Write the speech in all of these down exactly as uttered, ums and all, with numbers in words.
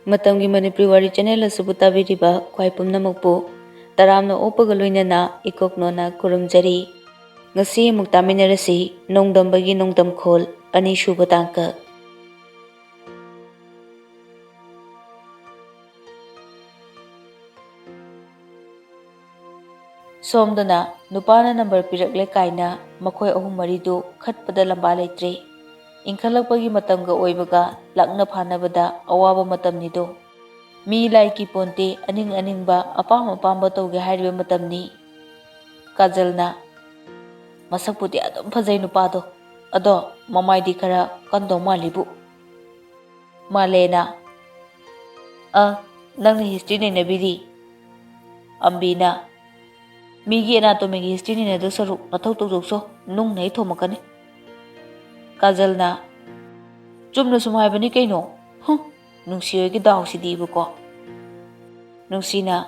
ꯃꯇꯝꯒꯤ ꯃꯅꯤꯄꯨꯔꯤ ꯋꯥꯔꯤ ꯆꯦꯅꯦꯜ ꯑꯁꯤꯕꯨ ꯇꯥꯕꯤꯔꯤꯕ ꯈ꯭ꯋꯥꯏ ꯄꯨꯝꯅꯃꯛꯄꯨ ꯇꯔꯥꯝꯅ ꯑꯣꯛꯄꯒ ꯂꯣꯏꯅꯅ ꯏꯀꯣꯛꯅꯣꯅ ꯈꯨꯔꯨꯝꯖꯔꯤ꯫ ꯉꯁꯤ ꯑꯃꯨꯛ ꯇꯥꯃꯤꯟꯅꯔꯁꯤ ꯅꯣꯡꯗꯝꯕꯒꯤ ꯅꯣꯡꯗꯝꯈꯣꯜ ꯑꯅꯤꯁꯨꯕ ꯇꯥꯡꯀꯛ꯫ ꯁꯣꯝꯗꯅ ꯅꯨꯄꯥꯅ ꯅꯝꯕꯔ ꯄꯤꯔꯛꯂꯦ ꯀꯥꯏꯅ ꯃꯈꯣꯏ ꯑꯍꯨꯝ ꯃꯔꯤꯗꯨ ꯈꯠꯄꯗ ꯂꯝꯕꯥ ꯂꯩꯇ꯭ꯔꯦ꯫ ꯏꯟꯈꯠꯂꯛꯄꯒꯤ ꯃꯇꯝꯒ ꯑꯣꯏꯕꯒ ꯂꯥꯛꯅ ꯐꯥꯅꯕꯗ ꯑꯋꯥꯕ ꯃꯇꯝꯅꯤꯗꯣ꯫ ꯃꯤ ꯂꯥꯏ ꯀꯤꯄꯣꯟꯇꯦ, ꯑꯅꯤꯡ ꯑꯅꯤꯡꯕ, ꯑꯄꯥꯝ ꯑꯄꯥꯝꯕ ꯇꯧꯒꯦ ꯍꯥꯏꯔꯤꯕ ꯃꯇꯝꯅꯤ꯫ ꯀꯥꯖꯜꯅ, "ꯃꯁꯛꯄꯨꯗꯤ ꯑꯗꯨꯝ ꯐꯖꯩ ꯅꯨꯄꯥꯗꯣ, ꯑꯗꯣ ꯃꯃꯥꯏꯗꯤ ꯈꯔ ꯀꯟꯗꯧ ꯃꯥꯜꯂꯤꯕꯨ"꯫ ꯃꯥꯂꯦꯅ, "ꯑ, ꯅꯪꯅ ꯍꯤꯁꯇ꯭ꯔꯤ ꯅꯩꯅꯕꯤꯔꯤ?" ꯑꯝꯕꯤꯅ, "ꯃꯤꯒꯤ ꯑꯦꯅꯥꯇꯣꯃꯤꯒꯤ ꯍꯤꯁꯇ꯭ꯔꯤ ꯅꯩꯅꯗꯧ ꯁꯔꯨꯛ ꯅꯊꯧ ꯇꯧꯊꯣꯛꯆꯣ, ꯅꯨꯡꯅ ꯑꯩ ꯊꯣꯝꯃꯛꯀꯅꯤ"꯫ ꯀꯥꯖꯜꯅ, "ꯆꯨꯝꯅ ꯁꯨꯝ ꯍꯥꯏꯕꯅꯤ ꯀꯩꯅꯣ꯫ ꯍꯨꯝ, ꯅꯨꯡꯁꯤ ꯍꯣꯏꯒꯤ ꯗꯥꯎꯁꯤꯗꯤꯕꯀꯣ"꯫ ꯅꯨꯡꯁꯤꯅ,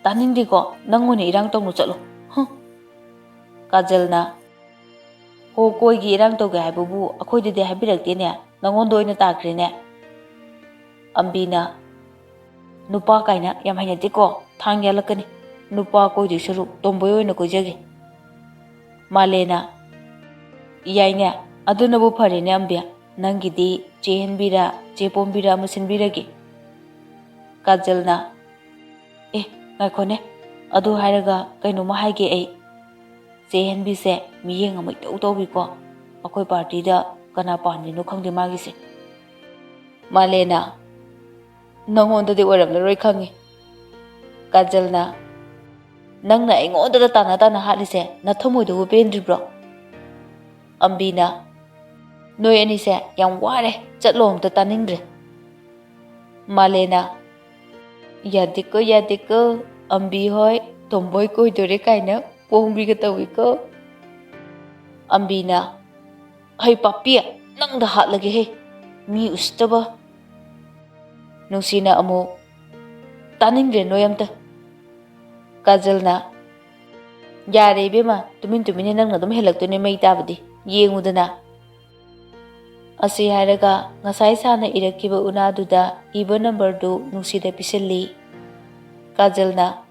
"ꯇꯥꯅꯤꯡꯗꯦꯀꯣ, ꯅꯪ ꯑꯣꯏꯅ ꯏꯔꯥꯡ ꯇꯧꯅ ꯆꯠꯂꯣ꯫ ꯍꯨꯝ"꯫ ꯀꯥꯖꯜꯅ, "ꯍꯣ, ꯀꯣꯏꯒꯤ ꯏꯔꯥꯡ ꯇꯧꯒꯦ ꯍꯥꯏꯕꯕꯨ ꯑꯩꯈꯣꯏꯗꯗꯤ ꯍꯥꯏꯕꯤꯔꯛꯇꯦꯅꯦ, ꯅꯪꯉꯣꯟꯗ ꯑꯣꯏꯅ ꯇꯥꯈ꯭ꯔꯦꯅꯦ"꯫ ꯑꯝꯕꯤꯅ, "ꯅꯨꯄꯥ ꯀꯥꯏꯅ ꯌꯥꯝ ꯍꯩꯅꯗꯦꯀꯣ, ꯊꯥꯡ ꯌꯥꯜꯂꯛꯀꯅꯤ꯫ ꯅꯨꯄꯥ ꯀꯣꯏꯗꯣꯏ ꯁꯔꯨꯛ ꯇꯣꯝꯕꯣꯏ ꯑꯣꯏꯅ ꯀꯣꯏꯖꯒꯦ"꯫ ꯃꯥꯂꯦꯅ, "ꯌꯥꯏꯅꯦ, ꯑꯗꯨꯅꯕꯨ ꯐꯔꯦꯅꯦ ꯑꯝꯕꯤ, ꯅꯪꯒꯤꯗꯤ ꯆꯦ ꯍꯦꯟꯕꯤꯔ, ꯆꯦ ꯄꯣꯝꯕꯤꯔ ꯑꯃ ꯁꯤꯟꯕꯤꯔꯒꯦ"꯫ ꯀꯥꯖꯜꯅ, "ꯑꯦ, ꯉꯥꯏꯈꯣꯅꯦ, ꯑꯗꯨ ꯍꯥꯏꯔꯒ ꯀꯩꯅꯣꯝꯃ ꯍꯥꯏꯒꯦ ꯑꯩ꯫ ꯆꯦ ꯍꯦꯟꯕꯤꯁꯦ ꯃꯤꯌꯦꯡ ꯑꯃ ꯏꯇꯧ ꯇꯧꯏꯀꯣ, ꯑꯩꯈꯣꯏ ꯄꯥꯔꯇꯤꯗ ꯀꯅꯥ ꯄꯥꯝꯃꯤꯅꯣ ꯈꯪꯗꯦ ꯃꯥꯒꯤꯁꯦ"꯫ ꯃꯥꯂꯦꯅ, "ꯅꯪꯉꯣꯟꯗꯗꯤ ꯑꯣꯏꯔꯝꯂꯔꯣꯏ ꯈꯪꯉꯤ"꯫ ꯀꯥꯖꯜꯅ, "ꯅꯪꯅ ꯑꯩꯉꯣꯟꯗꯗ ꯇꯥꯅ ꯇꯥꯅ ꯍꯥꯠꯂꯤꯁꯦ ꯅꯊꯃꯣꯏꯗꯨꯕꯨ ꯄꯦꯟꯗ꯭ꯔꯤꯕ꯭ꯔꯣ?" ꯑꯝꯕꯤꯅ, "ꯅꯣꯏ ꯑꯅꯤꯁꯦ ꯌꯥꯝ ꯋꯥꯔꯦ, ꯆꯠꯂꯣ, ꯑꯝꯇ ꯇꯥꯅꯤꯡꯗ꯭ꯔꯦ"꯫ ꯃꯥꯂꯦꯅ, "ꯌꯥꯗꯦꯀꯣ, ꯌꯥꯗꯦꯀꯣ, ꯑꯝꯕꯤ ꯍꯣꯏ ꯇꯣꯝꯕꯣꯏ ꯀꯣꯏꯗꯣꯔꯦ ꯀꯥꯏꯅ ꯄꯣꯡꯕꯤꯒ ꯇꯧꯏꯀꯣ"꯫ ꯑꯝꯕꯤꯅ, "ꯍꯩ ꯄꯥꯄꯤ, ꯅꯪꯗ ꯍꯥꯠꯂꯒꯦꯍꯦ, ꯃꯤ ꯎꯁꯤꯠꯇꯕ"꯫ ꯅꯨꯡꯁꯤꯅ ꯑꯃꯨꯛ, "ꯇꯥꯅꯤꯡꯗ꯭ꯔꯦ ꯅꯣꯏ ꯑꯝꯇ"꯫ ꯀꯥꯖꯜꯅ, "ꯌꯥꯔꯦ ꯏꯕꯦꯝꯃ, ꯇꯨꯃꯤꯟ ꯇꯨꯃꯤꯟꯅ ꯅꯪꯅ ꯑꯗꯨꯝ ꯍꯦꯜꯂꯛꯇꯣꯏꯅꯦ ꯃꯩ ꯇꯥꯕꯗꯤ, ꯌꯦꯡꯉꯨꯗꯅ"꯫ ꯑꯁꯤ ꯍꯥꯏꯔꯒ ꯉꯁꯥꯏ ꯁꯥꯔꯅ ꯏꯔꯛꯈꯤꯕ ꯎꯅꯥꯗꯨꯗ ꯏꯕ ꯅꯝꯕꯔꯗꯨ ꯅꯨꯡꯁꯤꯗ ꯄꯤꯁꯤꯜꯂꯤ꯫ ꯀꯥꯖꯜꯅ,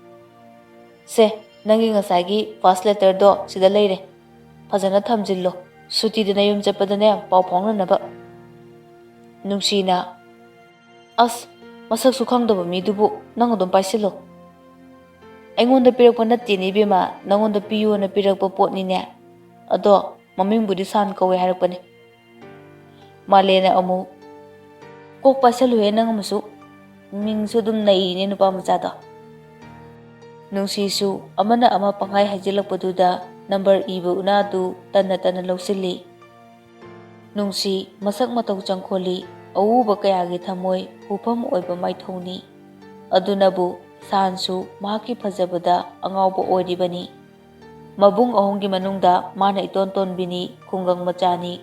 "ꯁꯦ, ꯅꯪꯒꯤ ꯉꯁꯥꯏꯒꯤ ꯐꯥꯔꯁ ꯂꯦꯇꯔꯗꯣ ꯁꯤꯗ ꯂꯩꯔꯦ꯫ ꯐꯖꯅ ꯊꯝꯖꯤꯜꯂꯣ꯫ ꯁꯨꯇꯤꯗ ꯅꯌꯨꯝ ꯆꯠꯄꯗꯅꯦ ꯄꯥꯎ ꯐꯥꯎꯅꯅꯕ꯫" ꯅꯨꯡꯁꯤꯅ, "ꯑꯁ, ꯃꯁꯛꯁꯨ ꯈꯪꯗꯕ ꯃꯤꯗꯨꯕꯨ ꯅꯪ ꯑꯗꯨꯝ ꯄꯥꯏꯁꯤꯜꯂꯣ꯫" "ꯑꯩꯉꯣꯟꯗ ꯄꯤꯔꯛꯄ ꯅꯠꯇꯦꯅꯦ ꯏꯕꯦꯝꯃ, ꯅꯪꯉꯣꯟꯗ ꯄꯤꯌꯣꯅ ꯄꯤꯔꯛꯄ ꯄꯣꯠꯅꯤꯅꯦ꯫ ꯑꯗꯣ ꯃꯃꯤꯡꯕꯨꯗꯤ ꯁꯥꯟ ꯀꯧꯋꯦ ꯍꯥꯏꯔꯛꯄꯅꯦ꯫" ꯃꯥꯂꯦꯅ ꯑꯃꯨꯛ, "ꯀꯣꯛ ꯄꯥꯏꯁꯜꯂꯨꯍꯦ ꯅꯪ ꯑꯃꯁꯨ꯫ ꯃꯤꯡꯁꯨ ꯑꯗꯨꯝ ꯅꯩꯔꯤꯅꯦ ꯅꯨꯄꯥ ꯃꯆꯥꯗꯣ꯫" ꯅꯨꯡꯁꯤꯁꯨ ꯑꯃꯅ ꯑꯃ ꯄꯪꯍꯥꯏ ꯍꯥꯏꯖꯤꯜꯂꯛꯄꯗꯨꯗ ꯅꯝꯕꯔ ꯏꯕ ꯎꯅꯥꯗꯨ ꯇꯟꯅ ꯇꯟꯅ ꯂꯧꯁꯤꯜꯂꯤ꯫ ꯅꯨꯡꯁꯤ ꯃꯁꯛ ꯃꯇꯧ ꯆꯪꯈꯣꯜꯂꯤ, ꯑꯎꯕ ꯀꯌꯥꯒꯤ ꯊꯃꯣꯏ ꯍꯨꯐꯝ ꯑꯣꯏꯕ ꯃꯥꯏꯊꯣꯡꯅꯤ꯫ ꯑꯗꯨꯅꯕꯨ ꯁꯥꯟꯁꯨ ꯃꯍꯥꯛꯀꯤ ꯐꯖꯕꯗ ꯑꯉꯥꯎꯕ ꯑꯣꯏꯔꯤꯕꯅꯤ꯫ ꯃꯕꯨꯡ ꯑꯍꯨꯝꯒꯤ ꯃꯅꯨꯡꯗ ꯃꯥꯅ ꯏꯇꯣꯟ ꯇꯣꯟꯕꯤꯅꯤ, ꯈꯨꯡꯒꯪ ꯃꯆꯥꯅꯤ,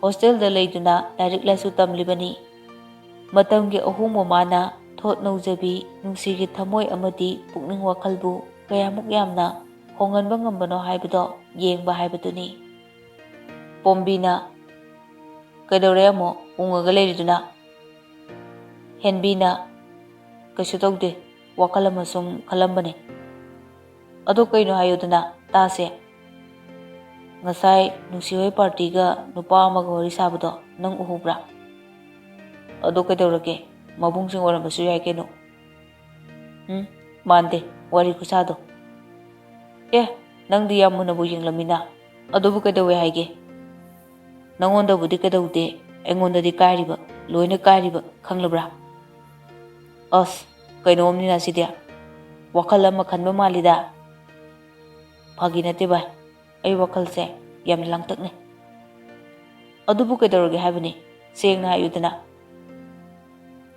ꯍꯣꯁꯇꯦꯜꯗ ꯂꯩꯗꯨꯅ ꯂꯥꯏꯔꯤꯛ ꯂꯥꯏꯁꯨ ꯇꯝꯂꯤꯕꯅꯤ꯫ ꯃꯇꯝꯒꯤ ꯑꯍꯣꯡꯕ ꯃꯥꯅ ꯊꯣꯠ ꯅꯧꯖꯕꯤ ꯅꯨꯡꯁꯤꯒꯤ ꯊꯃꯣꯏ ꯑꯃꯗꯤ ꯄꯨꯛꯅꯤꯡ ꯋꯥꯈꯜꯕꯨ ꯀꯌꯥꯃꯨꯛ ꯌꯥꯝꯅ ꯍꯣꯡꯍꯟꯕ ꯉꯝꯕꯅꯣ ꯍꯥꯏꯕꯗꯣ ꯌꯦꯡꯕ ꯍꯥꯏꯕꯗꯨꯅꯤ꯫ ꯄꯣꯝꯕꯤꯅ, "ꯀꯩꯗꯧꯔꯦ ꯑꯃꯨꯛ ꯎꯪꯉꯒ ꯂꯩꯔꯤꯗꯨꯅ?" ꯍꯦꯟꯕꯤꯅ, "ꯀꯩꯁꯨ ꯇꯧꯗꯦ, ꯋꯥꯈꯜ ꯑꯃ ꯁꯨꯝ ꯈꯜꯂꯝꯕꯅꯦ꯫" "ꯑꯗꯣ ꯀꯩꯅꯣ ꯍꯥꯏꯌꯨꯗꯅ ꯇꯥꯁꯦ꯫ ꯉꯁꯥꯏ ꯅꯨꯡꯁꯤ ꯍꯣꯏ ꯄꯥꯔꯇꯤꯒ ꯅꯨꯄꯥ ꯑꯃꯒ ꯋꯥꯔꯤ ꯁꯥꯕꯗꯣ ꯅꯪ ꯎꯍꯧꯕ꯭ꯔꯥ?" "ꯑꯗꯣ ꯀꯩꯗꯧꯔꯒꯦ? ꯃꯕꯨꯡꯁꯤꯡ ꯑꯣꯏꯔꯝꯕꯁꯨ ꯌꯥꯏ ꯀꯩꯅꯣ꯫" "ꯎꯝ, ꯃꯥꯟꯗꯦ, ꯋꯥꯔꯤ ꯈꯨꯁꯥꯗꯣ꯫" "ꯑꯦ, ꯅꯪꯗꯤ ꯌꯥꯝ ꯃꯨꯟꯅꯕꯨ ꯌꯦꯡꯂꯝꯃꯤꯅ꯫ ꯑꯗꯨꯕꯨ ꯀꯩꯗꯧꯋꯦ ꯍꯥꯏꯒꯦ? ꯅꯪꯉꯣꯟꯗꯕꯨꯗꯤ ꯀꯩꯗꯧꯗꯦ, ꯑꯩꯉꯣꯟꯗꯗꯤ ꯀꯥꯏꯔꯤꯕ, ꯂꯣꯏꯅ ꯀꯥꯏꯔꯤꯕ, ꯈꯪꯂꯕ꯭ꯔꯥ?" "ꯑꯁ, ꯀꯩꯅꯣꯝꯅꯤꯅ ꯁꯤꯗꯤ꯫ ꯋꯥꯈꯜ ꯑꯃ ꯈꯟꯕ ꯃꯥꯜꯂꯤꯗ꯫" "ꯐꯥꯒꯤ ꯅꯠꯇꯦ ꯚꯥꯏ, ꯑꯩ ꯋꯥꯈꯜꯁꯦ ꯌꯥꯝꯅ ꯂꯥꯡꯇꯛꯅꯩ꯫" "ꯑꯗꯨꯕꯨ ꯀꯩꯗꯧꯔꯒꯦ ꯍꯥꯏꯕꯅꯤ? ꯁꯦꯡꯅ ꯍꯥꯏꯌꯨꯗꯅ꯫"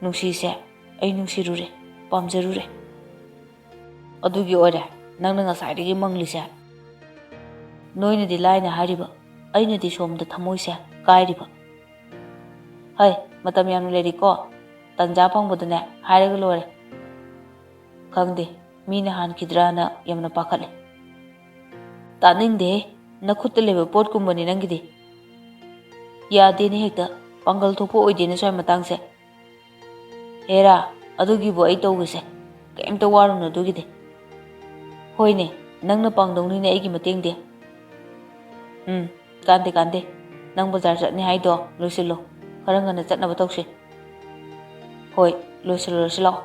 "ꯅꯨꯡꯁꯤꯁꯦ ꯑꯩ ꯅꯨꯡꯁꯤꯔꯨꯔꯦ, ꯄꯥꯝꯖꯔꯨꯔꯦ꯫" "ꯑꯗꯨꯒꯤ ꯑꯣꯏꯔꯦ ꯅꯪꯅ ꯉꯁꯥꯏꯗꯒꯤ ꯃꯪꯂꯤꯁꯦ?" "ꯅꯣꯏꯅꯗꯤ ꯂꯥꯏꯅ ꯍꯥꯏꯔꯤꯕ, ꯑꯩꯅꯗꯤ ꯁꯣꯝꯗ ꯊꯃꯣꯏꯁꯦ ꯀꯥꯏꯔꯤꯕ꯫" "ꯍꯩ, ꯃꯇꯝ ꯌꯥꯝꯅ ꯂꯩꯔꯤꯀꯣ, ꯇꯟꯖꯥ ꯐꯪꯕꯗꯅꯦ ꯍꯥꯏꯔꯒ ꯂꯣꯏꯔꯦ꯫" "ꯈꯪꯗꯦ, ꯃꯤꯅ ꯍꯥꯟꯈꯤꯗ꯭ꯔꯥꯅ ꯌꯥꯝꯅ ꯄꯥꯈꯠꯂꯦ꯫" "ꯇꯥꯅꯤꯡꯗꯦꯍꯦ, ꯅꯈꯨꯠꯇ ꯂꯩꯕ ꯄꯣꯠꯀꯨꯝꯕꯅꯤ ꯅꯪꯒꯤꯗꯤ꯫" ꯌꯥꯗꯦꯅꯦ ꯍꯦꯛꯇ꯫ ꯄꯥꯡꯒꯜ ꯊꯣꯛꯄ ꯑꯣꯏꯗꯦꯅꯦ ꯁ꯭ꯋꯥꯏ ꯃꯇꯥꯡꯁꯦ꯫ ꯍꯦꯔꯥ, ꯑꯗꯨꯒꯤꯕꯨ ꯑꯩ ꯇꯧꯒꯦꯁꯦ꯫ ꯀꯩꯝꯇ ꯋꯥꯔꯨꯅꯨ ꯑꯗꯨꯒꯤꯗꯤ꯫ ꯍꯣꯏꯅꯦ, ꯅꯪꯅ ꯄꯥꯡꯗꯧꯅꯤꯅꯦ ꯑꯩꯒꯤ ꯃꯇꯦꯡꯗꯤ꯫ ꯎꯝ, ꯀꯥꯟꯗꯦ ꯀꯥꯟꯗꯦ꯫ ꯅꯪ ꯕꯖꯥꯔ ꯆꯠꯅꯤ ꯍꯥꯏꯗꯣ ꯂꯣꯏꯁꯤꯜꯂꯣ꯫ ꯈꯔ ꯉꯟꯅ ꯆꯠꯅꯕ ꯇꯧꯁꯤ꯫ ꯍꯣꯏ, ꯂꯣꯏꯁꯤꯜꯂꯨꯔꯁꯤ ꯂꯥꯛꯑꯣ꯫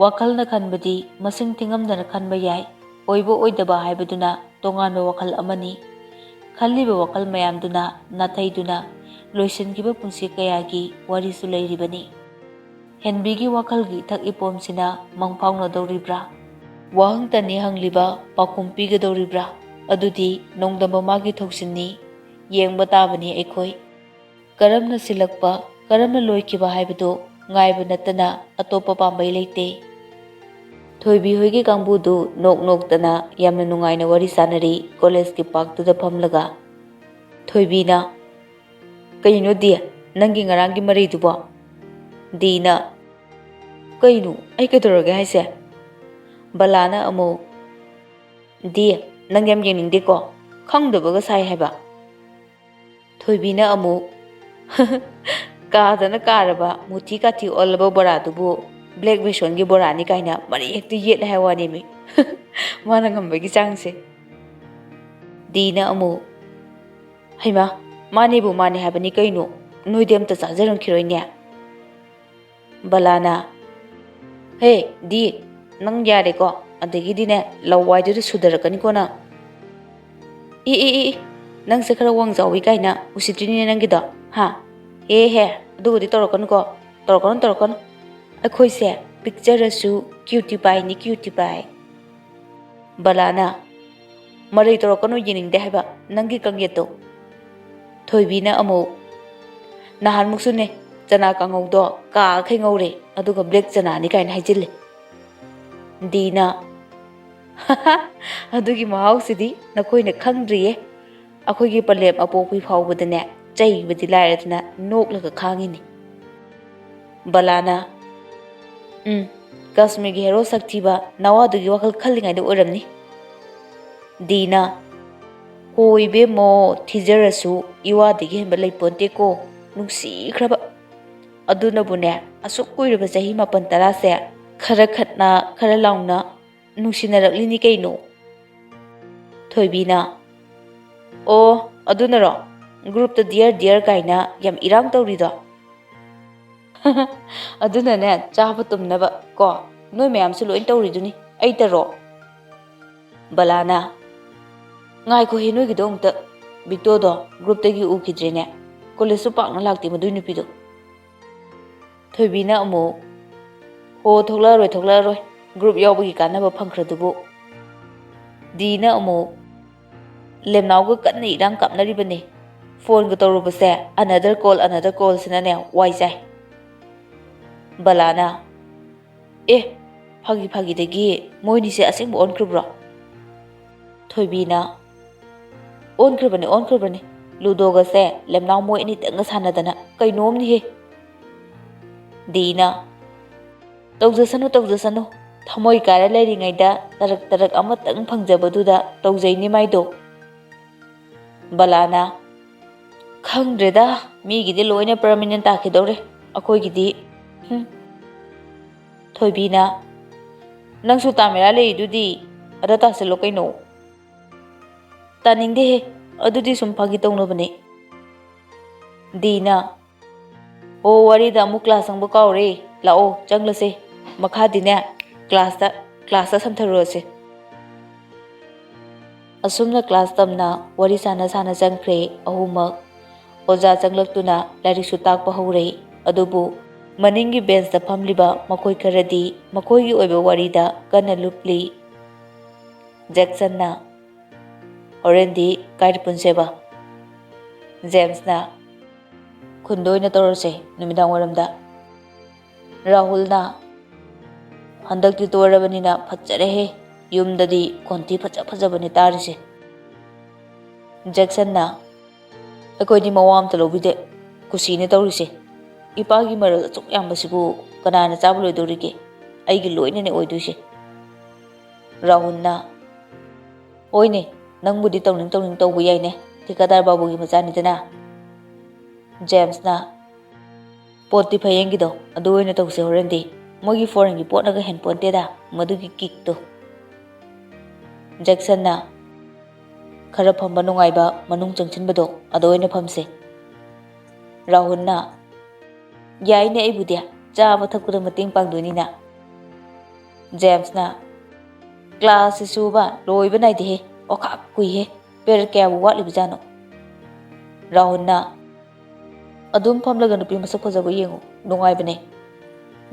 ꯋꯥꯈꯜꯅ ꯈꯟꯕꯗꯤ ꯃꯁꯤꯡ ꯊꯤꯉꯝꯗꯅ ꯈꯟꯕ ꯌꯥꯏ꯫ ꯑꯣꯏꯕ ꯑꯣꯏꯗꯕ ꯍꯥꯏꯕꯗꯨꯅ ꯇꯣꯉꯥꯟꯕ ꯋꯥꯈꯜ ꯑꯃꯅꯤ꯫ ꯈꯜꯂꯤꯕ ꯋꯥꯈꯜ ꯃꯌꯥꯝꯗꯨꯅ ꯅꯥꯊꯩꯗꯨꯅ ꯂꯣꯏꯁꯤꯟꯈꯤꯕ ꯄꯨꯟꯁꯤ ꯀꯌꯥꯒꯤ ꯋꯥꯔꯤꯁꯨ ꯂꯩꯔꯤꯕꯅꯤ꯫ ꯍꯦꯟꯕꯤꯒꯤ ꯋꯥꯈꯜꯒꯤ ꯏꯊꯛ ꯏꯄꯣꯝꯁꯤꯅ ꯃꯪ ꯐꯥꯎꯅꯗꯧꯔꯤꯕ꯭ꯔꯥ? ꯋꯥꯍꯪꯇꯅꯤ ꯍꯪꯂꯤꯕ ꯄꯥꯎꯈꯨꯝ ꯄꯤꯒꯗꯧꯔꯤꯕ꯭ꯔꯥ? ꯑꯗꯨꯗꯤ ꯅꯣꯡꯗꯝꯕ ꯃꯥꯒꯤ ꯊꯧꯁꯤꯟꯅꯤ꯫ ꯌꯦꯡꯕ ꯇꯥꯕꯅꯤ ꯑꯩꯈꯣꯏ꯫ ꯀꯔꯝꯅ ꯁꯤꯜꯂꯛꯄ, ꯀꯔꯝꯅ ꯂꯣꯏꯈꯤꯕ ꯍꯥꯏꯕꯗꯨ ꯉꯥꯏꯕ ꯅꯠꯇꯅ ꯑꯇꯣꯞꯄ ꯄꯥꯝꯕꯩ ꯂꯩꯇꯦ꯫ ꯊꯣꯏꯕꯤ ꯍꯣꯏꯒꯤ ꯀꯥꯡꯕꯨꯗꯨ ꯅꯣꯛ ꯅꯣꯛꯇꯅ ꯌꯥꯝꯅ ꯅꯨꯡꯉꯥꯏꯅ ꯋꯥꯔꯤ ꯁꯥꯟꯅꯔꯤ ꯀꯣꯂꯦꯖꯀꯤ ꯄꯥꯔꯛꯇꯨꯗ ꯐꯝꯂꯒ꯫ ꯊꯣꯏꯕꯤꯅ, "ꯀꯩꯅꯣ ꯗꯤ, ꯅꯪꯒꯤ ꯉꯔꯥꯡꯒꯤ ꯃꯔꯩꯗꯨꯕꯣ?" ꯗꯤꯅ, "ꯀꯩꯅꯣ? ꯑꯩ ꯀꯩꯗꯧꯔꯒꯦ ꯍꯥꯏꯁꯦ?" ꯕꯂꯥꯅ ꯑꯃꯨꯛ, "ꯗꯤ, ꯅꯪ ꯌꯥꯝ ꯌꯦꯡꯅꯤꯡꯗꯦꯀꯣ? ꯈꯪꯗꯕꯒ ꯁꯥꯏ ꯍꯥꯏꯕ?" ꯊꯣꯏꯕꯤꯅ ꯑꯃꯨꯛ, "ꯀꯥꯗꯅ ꯀꯥꯔꯕ, ꯃꯨꯊꯤ ꯀꯥꯊꯤ ꯑꯣꯜꯂꯕ ꯕꯣꯔꯥꯗꯨꯕꯨ ꯕ꯭ꯂꯦꯛ ꯕꯦꯁꯣꯟꯒꯤ ꯕꯣꯔꯥꯅꯤ ꯀꯥꯏꯅ ꯃꯔꯩ ꯍꯦꯛꯇ ꯌꯦꯠꯂꯦ ꯍꯥꯏ ꯋꯥꯅꯦꯃꯤ꯫ ꯃꯥꯅ ꯉꯝꯕꯒꯤ ꯆꯥꯡꯁꯦ꯫" ꯗꯤꯅ ꯑꯃꯨꯛ, "ꯍꯩꯃꯥ, ꯃꯥꯅꯦꯕꯨ ꯃꯥꯅꯦ ꯍꯥꯏꯕꯅꯤ ꯀꯩꯅꯣ, ꯅꯣꯏꯗꯤ ꯑꯝꯇ ꯆꯥꯖꯔꯝꯈꯤꯔꯣꯏꯅꯦ꯫" ꯕꯂꯥꯅ, "ꯍꯦ, ꯗꯤ, ꯅꯪ ꯌꯥꯔꯦꯀꯣ, ꯑꯗꯒꯤꯗꯤꯅꯦ, ꯂꯋꯥꯏꯗꯨꯗ ꯁꯨꯗꯔꯛꯀꯅꯤꯀꯣ ꯅꯪ꯫ ꯏ, ꯏ, ꯏ, ꯏ, ꯅꯪꯁꯦ ꯈꯔ ꯋꯥꯡ ꯆꯥꯎꯋꯤ ꯀꯥꯏꯅ ꯎꯁꯤꯠꯇ꯭ꯔꯤꯅꯦ ꯅꯪꯒꯤꯗꯣ, ꯍꯥ? ꯍꯦ, ꯍꯦ, ꯑꯗꯨꯒꯗꯤ ꯇꯧꯔꯛꯀꯅꯨꯀꯣ, ꯇꯧꯔꯛꯀꯅꯨ, ꯇꯧꯔꯛꯀꯅꯨ꯫ ꯑꯩꯈꯣꯏꯁꯦ ꯄꯤꯛꯆꯔꯁꯨ ꯀ꯭ꯌꯨꯇꯤ ꯄꯥꯏꯅꯤ, ꯀ꯭ꯌꯨꯇꯤ ꯄꯥꯏ꯫" ꯕꯂꯥꯅ, "ꯃꯔꯩ ꯇꯧꯔꯛꯀꯅꯨ, ꯌꯦꯡꯅꯤꯡꯗꯦ ꯍꯥꯏꯕ ꯅꯪꯒꯤ ꯀꯪꯌꯦꯠꯇꯣ꯫" ꯊꯣꯏꯕꯤꯅ ꯑꯃꯨꯛ, "ꯅꯍꯥꯟꯃꯨꯛꯁꯨꯅꯦ, ꯆꯅꯥ ꯀꯥꯡꯉꯧꯗꯣ ꯀꯥꯈꯩ ꯉꯧꯔꯦ, ꯑꯗꯨꯒ ꯕ꯭ꯂꯦꯛ ꯆꯅꯥꯅꯤ ꯀꯥꯏꯅ ꯍꯥꯏꯖꯤꯜꯂꯦ꯫" ꯗꯤꯅ, "ꯑꯗꯨꯒꯤ ꯃꯍꯥꯎꯁꯤꯗꯤ ꯅꯈꯣꯏꯅ ꯈꯪꯗ꯭ꯔꯤꯌꯦ꯫ ꯑꯩꯈꯣꯏꯒꯤ ꯄꯂꯦꯝ ꯑꯄꯣꯛꯄꯤ ꯐꯥꯎꯕꯗꯅꯦ, ꯆꯩꯕꯗꯤ ꯂꯥꯏꯔꯗꯅ ꯅꯣꯛꯂꯒ ꯈꯥꯡꯉꯤꯅꯤ꯫" ꯕꯂꯥꯅ, "ꯎꯝ, ꯀꯥꯁꯃꯤꯔꯒꯤ ꯍꯦꯔꯣ ꯁꯛꯊꯤꯕ ꯅꯋꯥꯗꯨꯒꯤ ꯋꯥꯈꯜ ꯈꯜꯂꯤꯉꯩꯗ ꯑꯣꯏꯔꯝꯅꯤ꯫" ꯗꯤꯅ, "ꯍꯣ ꯏꯕꯦꯝꯃꯣ, ꯊꯤꯖꯔꯁꯨ ꯏꯋꯥꯗꯒꯤ ꯍꯦꯟꯕ ꯂꯩꯄꯣꯟꯇꯦꯀꯣ, ꯅꯨꯡꯁꯤꯈ꯭ꯔꯕ꯫ ꯑꯗꯨꯅꯕꯨꯅꯦ, ꯑꯁꯨꯛ ꯀꯨꯏꯔꯕ ꯆꯍꯤ ꯃꯥꯄꯟ ꯇꯔꯥꯁꯦ ꯈꯔ ꯈꯠꯅ, ꯈꯔ ꯂꯥꯎꯅ ꯅꯨꯡꯁꯤꯅꯔꯛꯂꯤꯅꯤ ꯀꯩꯅꯣ꯫" ꯊꯣꯏꯕꯤꯅ, "ꯑꯣ, ꯑꯗꯨꯅꯔꯣ ꯒ꯭ꯔꯨꯞꯇ ꯗꯤꯌꯔ ꯗꯤꯌꯔ ꯀꯥꯏꯅ ꯌꯥꯝ ꯏꯔꯥꯡ ꯇꯧꯔꯤꯗꯣ?" "ꯑꯗꯨꯅꯅꯦ, ꯆꯥꯕ ꯇꯨꯝꯅꯕ ꯀꯣ, ꯅꯣꯏ ꯃꯌꯥꯝꯁꯨ ꯂꯣꯏ ꯇꯧꯔꯤꯗꯨꯅꯤ, ꯑꯩꯇꯔꯣ?" ꯕꯂꯥꯅ, "ꯉꯥꯏꯈꯣꯍꯦ, ꯅꯣꯏꯒꯤꯗꯣ ꯑꯃꯨꯛꯇ꯫ ꯕꯤꯛꯇꯣꯗꯣ ꯒ꯭ꯔꯨꯞꯇꯒꯤ ꯎꯈꯤꯗ꯭ꯔꯦꯅꯦ꯫ ꯀꯣꯂꯦꯖꯁꯨ ꯄꯥꯛꯅ ꯂꯥꯛꯇꯦ ꯃꯗꯨꯏ ꯅꯨꯄꯤꯗꯣ꯫" ꯊꯣꯏꯕꯤꯅ ꯑꯃꯨꯛ, "ꯍꯣ, ꯊꯣꯛꯂꯛꯑꯔꯣꯏ, ꯊꯣꯛꯂꯛꯑꯔꯣꯏ꯫ ꯒ꯭ꯔꯨꯞ ꯌꯥꯎꯕꯒꯤ ꯀꯥꯟꯅꯕ ꯐꯪꯈ꯭ꯔꯗꯨꯕꯨ꯫" ꯗꯤꯅ ꯑꯃꯨꯛ, "ꯂꯦꯝꯅꯥꯎꯒ ꯀꯟꯅ ꯏꯔꯥꯡ ꯀꯥꯞꯅꯔꯤꯕꯅꯦ꯫ ꯐꯣꯟꯒ ꯇꯧꯔꯨꯕꯁꯦ another call, another callꯁꯤꯅꯅꯦ ꯋꯥꯏ ꯆꯥꯏ꯫" ꯕꯂꯥꯅ, "ꯑꯦ, ꯐꯥꯒꯤ ꯐꯥꯒꯤꯗꯒꯤ ꯃꯣꯏꯅꯤꯁꯦ ꯑꯁꯦꯡꯕ ꯑꯣꯟꯈ꯭ꯔꯕ꯭ꯔꯣ?" ꯊꯣꯏꯕꯤꯅ, "ꯑꯣꯟꯈ꯭ꯔꯕꯅꯤ, ꯑꯣꯟꯈ꯭ꯔꯕꯅꯤ꯫ ꯂꯨꯗꯣꯒꯁꯦ ꯂꯦꯝꯅꯥꯎ ꯃꯣꯏ ꯑꯅꯤꯇꯪꯒ ꯁꯥꯟꯅꯗꯅ ꯀꯩꯅꯣꯝꯅꯤꯍꯦ꯫" ꯗꯤꯅ, "ꯇꯧꯖꯁꯅꯨ, ꯇꯧꯖꯁꯅꯨ꯫ ꯊꯃꯣꯏ ꯀꯥꯏꯔ ꯂꯩꯔꯤꯉꯩꯗ ꯇꯔꯛ ꯇꯔꯛ ꯑꯃꯇꯪ ꯐꯪꯖꯕꯗꯨꯗ ꯇꯧꯖꯩꯅꯤ ꯃꯥꯏꯗꯣ꯫" ꯕꯂꯥꯅ, "ꯈꯪꯗ꯭ꯔꯦꯗ, ꯃꯤꯒꯤꯗꯤ ꯂꯣꯏꯅ permanent ꯇꯥꯈꯤꯗꯧꯔꯦ, ꯑꯩꯈꯣꯏꯒꯤꯗꯤ꯫ ꯍꯨꯝ꯫" ꯊꯣꯏꯕꯤꯅ, "ꯅꯪꯁꯨ ꯇꯥꯃꯤꯔꯥ ꯂꯩꯔꯤꯗꯨꯗꯤ, ꯑꯗ ꯇꯥꯁꯤꯜꯂꯣ ꯀꯩꯅꯣ꯫" "ꯇꯥꯅꯤꯡꯗꯦꯍꯦ, ꯑꯗꯨꯗꯤ ꯁꯨꯝ ꯐꯥꯒꯤ ꯇꯧꯅꯕꯅꯦ꯫" ꯗꯤꯅ, "ꯑꯣ, ꯋꯥꯔꯤꯗ ꯑꯃꯨꯛ ꯀ꯭ꯂꯥꯁ ꯆꯪꯕ ꯀꯥꯎꯔꯦ꯫ ꯂꯥꯛꯑꯣ, ꯆꯪꯂꯁꯦ꯫ ꯃꯈꯥꯗꯤꯅꯦ, ꯀ꯭ꯂꯥꯁꯇ, ꯀ꯭ꯂꯥꯁꯇ ꯁꯝꯊꯔꯨꯔꯁꯦ꯫" ꯑꯁꯨꯝꯅ ꯀ꯭ꯂꯥꯁ ꯇꯝꯅ ꯋꯥꯔꯤ ꯁꯥꯟꯅ ꯁꯥꯟꯅ ꯆꯪꯈ꯭ꯔꯦ ꯑꯍꯨꯝꯃꯛ꯫ ꯑꯣꯖꯥ ꯆꯪꯂꯛꯇꯨꯅ ꯂꯥꯏꯔꯤꯛꯁꯨ ꯇꯥꯛꯄ ꯍꯧꯔꯦ꯫ ꯑꯗꯨꯕꯨ ꯃꯅꯤꯡꯒꯤ ꯕꯦꯟꯁꯇ ꯐꯝꯂꯤꯕ ꯃꯈꯣꯏ ꯈꯔꯗꯤ ꯃꯈꯣꯏꯒꯤ ꯑꯣꯏꯕ ꯋꯥꯔꯤꯗ ꯀꯟꯅ ꯂꯨꯞꯂꯤ꯫ ꯖꯦꯛꯁꯟꯅ, "ꯍꯣꯔꯦꯟꯗꯤ ꯀꯥꯏꯗ ꯄꯨꯟꯁꯦꯕ?" ꯖꯦꯝꯁꯅ, "ꯈꯨꯟꯗ ꯑꯣꯏꯅ ꯇꯧꯔꯁꯦ, ꯅꯨꯃꯤꯗꯥꯡ ꯋꯥꯏꯔꯝꯗ꯫" ꯔꯥꯍꯨꯜꯅ, "ꯍꯟꯗꯛꯇꯤ ꯇꯣꯏꯔꯕꯅꯤꯅ ꯐꯠꯖꯔꯦꯍꯦ, ꯌꯨꯝꯗꯗꯤ ꯈꯣꯟꯊꯤ ꯐꯖ ꯐꯖꯕꯅꯦ ꯇꯥꯔꯤꯁꯦ꯫" ꯖꯦꯛꯁꯟꯅ, "ꯑꯩꯈꯣꯏꯗꯤ ꯃꯋꯥ ꯑꯝꯇ ꯂꯧꯕꯤꯗꯦ, ꯀꯨꯁꯤꯅꯦ ꯇꯧꯔꯤꯁꯦ꯫ ꯏꯄꯥꯒꯤ ꯃꯔꯜ ꯑꯁꯨꯛ ꯌꯥꯝꯕꯁꯤꯕꯨ ꯀꯅꯥꯅ ꯆꯥꯕ ꯂꯣꯏꯗꯧꯔꯤꯒꯦ? ꯑꯩꯒꯤ ꯂꯣꯏꯅꯅꯦ ꯑꯣꯏꯗꯣꯏꯁꯦ꯫" ꯔꯥꯍꯨꯜꯅ, "ꯍꯣꯏꯅꯦ, "ꯅꯪꯕꯨꯗꯤ ꯇꯧꯅꯤꯡ ꯇꯧꯅꯤꯡ ꯇꯧꯕ ꯌꯥꯏꯅꯦ, ꯊꯤꯀꯥꯗꯥꯔ ꯕꯥꯕꯨꯒꯤ ꯃꯆꯥꯅꯤꯗꯅ꯫" ꯖꯦꯝꯁꯅ, "ꯄꯣꯠꯇꯤ ꯐꯌꯦꯡꯒꯤꯗꯣ ꯑꯗꯨ ꯑꯣꯏꯅ ꯇꯧꯁꯦ ꯍꯣꯔꯦꯟꯗꯤ, ꯃꯣꯏꯒꯤ ꯐꯣꯔꯦꯟꯒꯤ ꯄꯣꯠꯅꯒ ꯍꯦꯟꯄꯣꯟꯇꯦꯗ, ꯃꯗꯨꯒꯤ ꯀꯤꯛꯇꯣ꯫" ꯖꯦꯛꯁꯟꯅ, "ꯈꯔ ꯐꯝꯕ ꯅꯨꯡꯉꯥꯏꯕ ꯃꯅꯨꯡ ꯆꯪꯁꯤꯟꯕꯗꯣ ꯑꯗ ꯑꯣꯏꯅ ꯐꯝꯁꯦ꯫" ꯔꯥꯍꯨꯜꯅ, "ꯌꯥꯏꯅꯦ, ꯑꯩꯕꯨꯗꯤ ꯆꯥꯕ ꯊꯛꯄꯗ ꯃꯇꯦꯡ ꯄꯥꯡꯗꯣꯏꯅꯤꯅ꯫" ꯖꯦꯝꯁꯅ, "ꯀ꯭ꯂꯥꯁꯁꯤꯁꯨꯕ ꯂꯣꯏꯕ ꯅꯥꯏꯗꯦꯍꯦ, ꯑꯣꯈꯥꯛ ꯀꯨꯏꯍꯦ, ꯄꯦꯔꯦꯠ ꯀꯌꯥꯕꯨ ꯋꯥꯠꯂꯤꯕꯖꯥꯠꯅꯣ?" ꯔꯥꯍꯨꯜꯅ, "ꯑꯗꯨꯝ ꯐꯝꯂꯒ ꯅꯨꯄꯤ ꯃꯁꯛ ꯐꯖꯕ ꯌꯦꯡꯉꯨ, ꯅꯨꯡꯉꯥꯏꯕꯅꯦ꯫"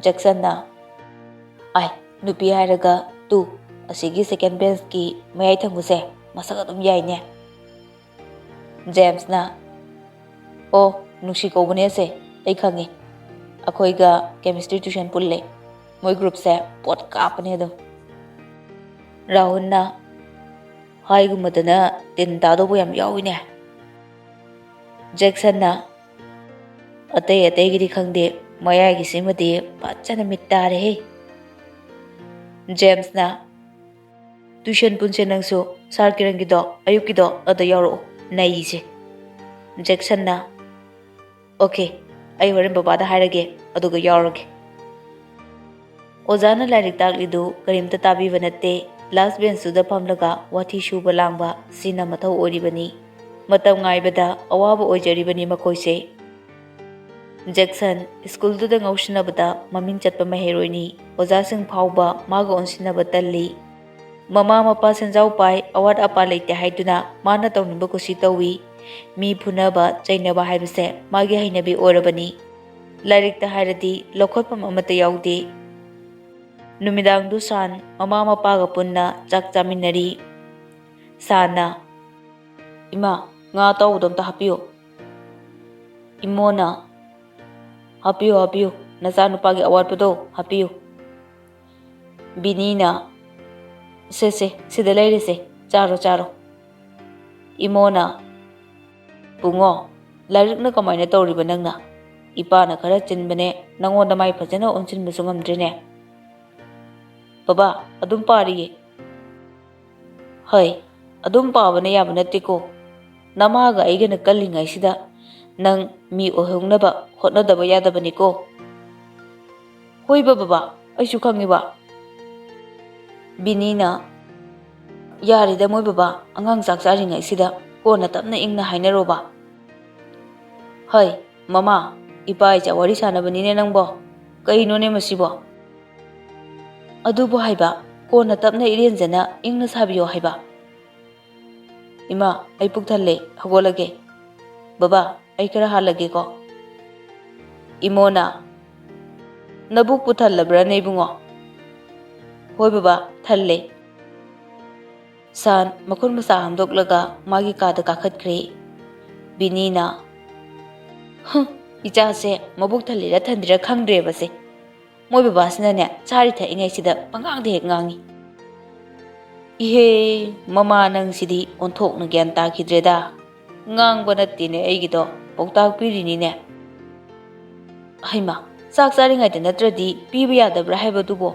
ꯖꯦꯛꯁꯟꯅ, "ꯑꯥꯏ, ꯅꯨꯄꯤ ꯍꯥꯏꯔꯒ ꯇꯨ, ꯑꯁꯤꯒꯤ ꯁꯦꯀꯦꯟ ꯕꯦꯟꯁꯀꯤ ꯃꯌꯥꯏ ꯊꯪꯕꯁꯦ ꯃꯁꯛ ꯑꯗꯨꯝ ꯌꯥꯏꯅꯦ꯫" ꯖꯦꯝꯁꯅ, "ꯑꯣ, ꯅꯨꯡꯁꯤ ꯀꯧꯕꯅꯦ ꯑꯁꯦ, ꯑꯩ ꯈꯪꯉꯦ꯫ ꯑꯩꯈꯣꯏꯒ ꯀꯦꯃꯤꯁꯇ꯭ꯔꯤ ꯇ꯭ꯌꯨꯁꯟ ꯄꯨꯜꯂꯦ꯫ ꯃꯣꯏ ꯒ꯭ꯔꯨꯞꯁꯦ ꯄꯣꯠ ꯀꯥꯞꯄꯅꯦ ꯑꯗꯨꯝ꯫" ꯔꯥꯍꯨꯜꯅ, "ꯍꯥꯏꯒꯨꯝꯕꯗꯅ ꯇꯤꯟ ꯇꯥꯗꯧꯕ ꯌꯥꯝ ꯌꯥꯎꯏꯅꯦ꯫" ꯖꯦꯛꯁꯟꯅ, "ꯑꯇꯩ ꯑꯇꯩꯒꯤꯗꯤ ꯈꯪꯗꯦ, ꯃꯌꯥꯏꯒꯤꯁꯤꯃꯗꯤ ꯐꯖꯅ ꯃꯤꯠ ꯇꯥꯔꯦꯍꯦ꯫" ꯖꯦꯝꯁꯅ, "ꯇ꯭ꯌꯨꯁꯟ ꯄꯨꯟꯁꯦ ꯅꯪꯁꯨ, ꯁꯥꯔ ꯀꯤꯔꯟꯒꯤꯗꯣ, ꯑꯌꯨꯛꯀꯤꯗꯣ, ꯑꯗ ꯌꯥꯎꯔꯛꯑꯣ, ꯅꯩꯁꯦ꯫" ꯖꯦꯛꯁꯟꯅ, "ꯑꯣꯀꯦ, ꯑꯩ ꯍꯣꯔꯦꯟ ꯕꯕꯥꯗ ꯍꯥꯏꯔꯒꯦ, ꯑꯗꯨꯒ ꯌꯥꯎꯔꯒꯦ꯫" ꯑꯣꯖꯥꯅ ꯂꯥꯏꯔꯤꯛ ꯇꯥꯛꯂꯤꯗꯨ ꯀꯔꯤꯝꯇ ꯇꯥꯕꯤꯕ ꯅꯠꯇꯦ꯫ ꯂꯥꯁ ꯕꯦꯟꯁꯇꯨꯗ ꯐꯝꯂꯒ ꯋꯥꯊꯤ ꯁꯨꯕ ꯂꯥꯡꯕ ꯁꯤꯅ ꯃꯊꯧ ꯑꯣꯏꯔꯤꯕꯅꯤ꯫ ꯃꯇꯝ ꯉꯥꯏꯕꯗ ꯑꯋꯥꯕ ꯑꯣꯏꯖꯔꯤꯕꯅꯤ ꯃꯈꯣꯏꯁꯦ꯫ ꯖꯦꯛꯁꯟ ꯁ꯭ꯀꯨꯜꯗꯨꯗ ꯉꯥꯎꯁꯤꯟꯅꯕꯗ ꯃꯃꯤꯡ ꯆꯠꯄ ꯃꯍꯩꯔꯣꯏꯅꯤ꯫ ꯑꯣꯖꯥꯁꯤꯡ ꯐꯥꯎꯕ ꯃꯥꯒ ꯑꯣꯟꯁꯤꯟꯅꯕ ꯇꯜꯂꯤ꯫ ꯃꯃꯥ ꯃꯄꯥ ꯁꯦꯟꯖꯥꯎ ꯄꯥꯏ, ꯑꯋꯥꯠ ꯑꯄꯥ ꯂꯩꯇꯦ ꯍꯥꯏꯗꯨꯅ ꯃꯥꯅ ꯇꯧꯅꯤꯡꯕ ꯀꯨꯁꯤ ꯇꯧꯏ꯫ ꯃꯤ ꯐꯨꯅꯕ ꯆꯩꯅꯕ ꯍꯥꯏꯕꯁꯦ ꯃꯥꯒꯤ ꯍꯩꯅꯕꯤ ꯑꯣꯏꯔꯕꯅꯤ꯫ ꯂꯥꯏꯔꯤꯛꯇ ꯍꯥꯏꯔꯗꯤ ꯂꯧꯈꯠꯐꯝ ꯑꯃꯠꯇ ꯌꯥꯎꯗꯦ꯫ ꯅꯨꯃꯤꯗꯥꯡꯗꯨ ꯁꯥꯟ ꯃꯃꯥ ꯃꯄꯥꯒ ꯄꯨꯟꯅ ꯆꯥꯛ ꯆꯥꯃꯤꯟꯅꯔꯤ꯫ ꯁꯥꯟꯅ, "ꯏꯃꯥ, ꯉꯥ ꯑꯇꯥꯎꯕꯗꯣ ꯑꯝꯇ ꯍꯥꯞꯄꯤꯌꯨ꯫" ꯏꯃꯣꯅ, "ꯍꯥꯞꯄꯤꯌꯨ, ꯍꯥꯞꯄꯤꯌꯨ, ꯅꯆꯥꯅꯨꯄꯥꯒꯤ ꯑꯋꯥꯠꯄꯗꯣ ꯍꯥꯞꯄꯤꯌꯨ꯫" ꯕꯤꯅꯤꯅ, "ꯁꯦ, ꯁꯦ, ꯁꯤꯗ ꯂꯩꯔꯦꯁꯦ, ꯆꯥꯔꯣ, ꯆꯥꯔꯣ꯫" ꯏꯃꯣꯅ, "ꯕꯨꯡꯉꯣ, ꯂꯥꯏꯔꯤꯛꯅ ꯀꯃꯥꯏꯅ ꯇꯧꯔꯤꯕ ꯅꯪꯅ? ꯏꯄꯥꯅ ꯈꯔ ꯆꯤꯟꯕꯅꯦ, ꯅꯪꯉꯣꯟꯗ ꯃꯥꯏ ꯐꯖꯅ ꯑꯣꯟꯁꯤꯟꯕꯁꯨ ꯉꯝꯗ꯭ꯔꯦꯅꯦ꯫" "ꯕꯕꯥ, ꯑꯗꯨꯝ ꯄꯥꯔꯤꯌꯦ꯫" "ꯍꯩ, ꯑꯗꯨꯝ ꯄꯥꯕꯅ ꯌꯥꯕ ꯅꯠꯇꯦꯀꯣ꯫ ꯅꯃꯥꯒ ꯑꯩꯒꯅ ꯀꯜꯂꯤꯉꯩꯁꯤꯗ ꯅꯪ ꯃꯤ ꯑꯣꯏꯍꯧꯅꯕ ꯍꯣꯠꯅꯗꯕ ꯌꯥꯗꯕꯅꯤꯀꯣ꯫ ꯍꯣꯏꯕ ꯕꯕꯥ, ꯑꯩꯁꯨ ꯈꯪꯉꯤꯕ꯫ ꯕꯤꯅꯤꯅ, "ꯌꯥꯔꯦꯗ ꯃꯣꯏ ꯕꯕꯥ, ꯑꯉꯥꯡ ꯆꯥꯛ ꯆꯥꯔꯤꯉꯩꯁꯤꯗ ꯀꯣꯟꯅ ꯇꯞꯅ ꯏꯪꯅ ꯍꯥꯏꯅꯔꯣꯕ꯫" "ꯍꯩ, ꯃꯃꯥ, ꯏꯄꯥ ꯏꯆꯥ ꯋꯥꯔꯤ ꯁꯥꯟꯅꯕꯅꯤꯅꯦ ꯅꯪꯕꯣ꯫ ꯀꯩꯅꯣꯅꯦ ꯃꯁꯤꯕꯣ?" "ꯑꯗꯨꯕꯨ ꯍꯥꯏꯕ, ꯀꯣꯟꯅ ꯇꯞꯅ ꯏꯔꯦꯟꯖꯅ ꯏꯪꯅ ꯁꯥꯕꯤꯌꯣ ꯍꯥꯏꯕ꯫" "ꯏꯃꯥ, ꯑꯩ ꯄꯨꯛ ꯊꯜꯂꯦ, ꯍꯧꯒꯠꯂꯒꯦ꯫" "ꯕꯕꯥ, ꯑꯩ ꯈꯔ ꯍꯥꯜꯂꯒꯦꯀꯣ꯫" ꯏꯃꯣꯅ, "ꯅꯕꯨꯛꯄꯨ ꯊꯜꯂꯕ꯭ꯔꯥꯅꯦ ꯏꯕꯨꯡꯉꯣ?" "ꯍꯣꯏ ꯕꯕꯥ, ꯊꯜꯂꯦ꯫" ꯁꯥꯟ ꯃꯈꯨꯠ ꯃꯁꯥ ꯍꯥꯝꯗꯣꯛꯂꯒ ꯃꯥꯒꯤ ꯀꯥꯗ ꯀꯥꯈꯠꯈ꯭ꯔꯦ꯫ ꯕꯤꯅꯤꯅ, "ꯍꯨꯝ, ꯏꯆꯥꯁꯦ ꯃꯕꯨꯛ ꯊꯜꯂꯤꯔ ꯊꯟꯗ꯭ꯔꯤꯔ ꯈꯪꯗ꯭ꯔꯦꯕꯁꯦ꯫ ꯃꯣꯏ ꯕꯕꯥꯁꯤꯅꯅꯦ ꯆꯥꯔꯤ ꯊꯛꯏꯉꯩꯁꯤꯗ ꯄꯉꯥꯡꯗ ꯍꯦꯛ ꯉꯥꯡꯉꯤ꯫" "ꯏꯍꯦ, ꯃꯃꯥ ꯅꯪꯁꯤꯗꯤ ꯑꯣꯟꯊꯣꯛꯅ ꯒ꯭ꯌꯥꯟ ꯇꯥꯈꯤꯗ꯭ꯔꯦꯗ꯫ ꯉꯥꯡꯕ ꯅꯠꯇꯦꯅꯦ ꯑꯩꯒꯤꯗꯣ, ꯄꯥꯎꯇꯥꯛ ꯄꯤꯔꯤꯅꯤꯅꯦ꯫" "ꯍꯩꯃꯥ, ꯆꯥꯛ ꯆꯥꯔꯤꯉꯩꯗ ꯅꯠꯇ꯭ꯔꯗꯤ ꯄꯤꯕ ꯌꯥꯗꯕ꯭ꯔꯥ ꯍꯥꯏꯕꯗꯨꯕꯣ?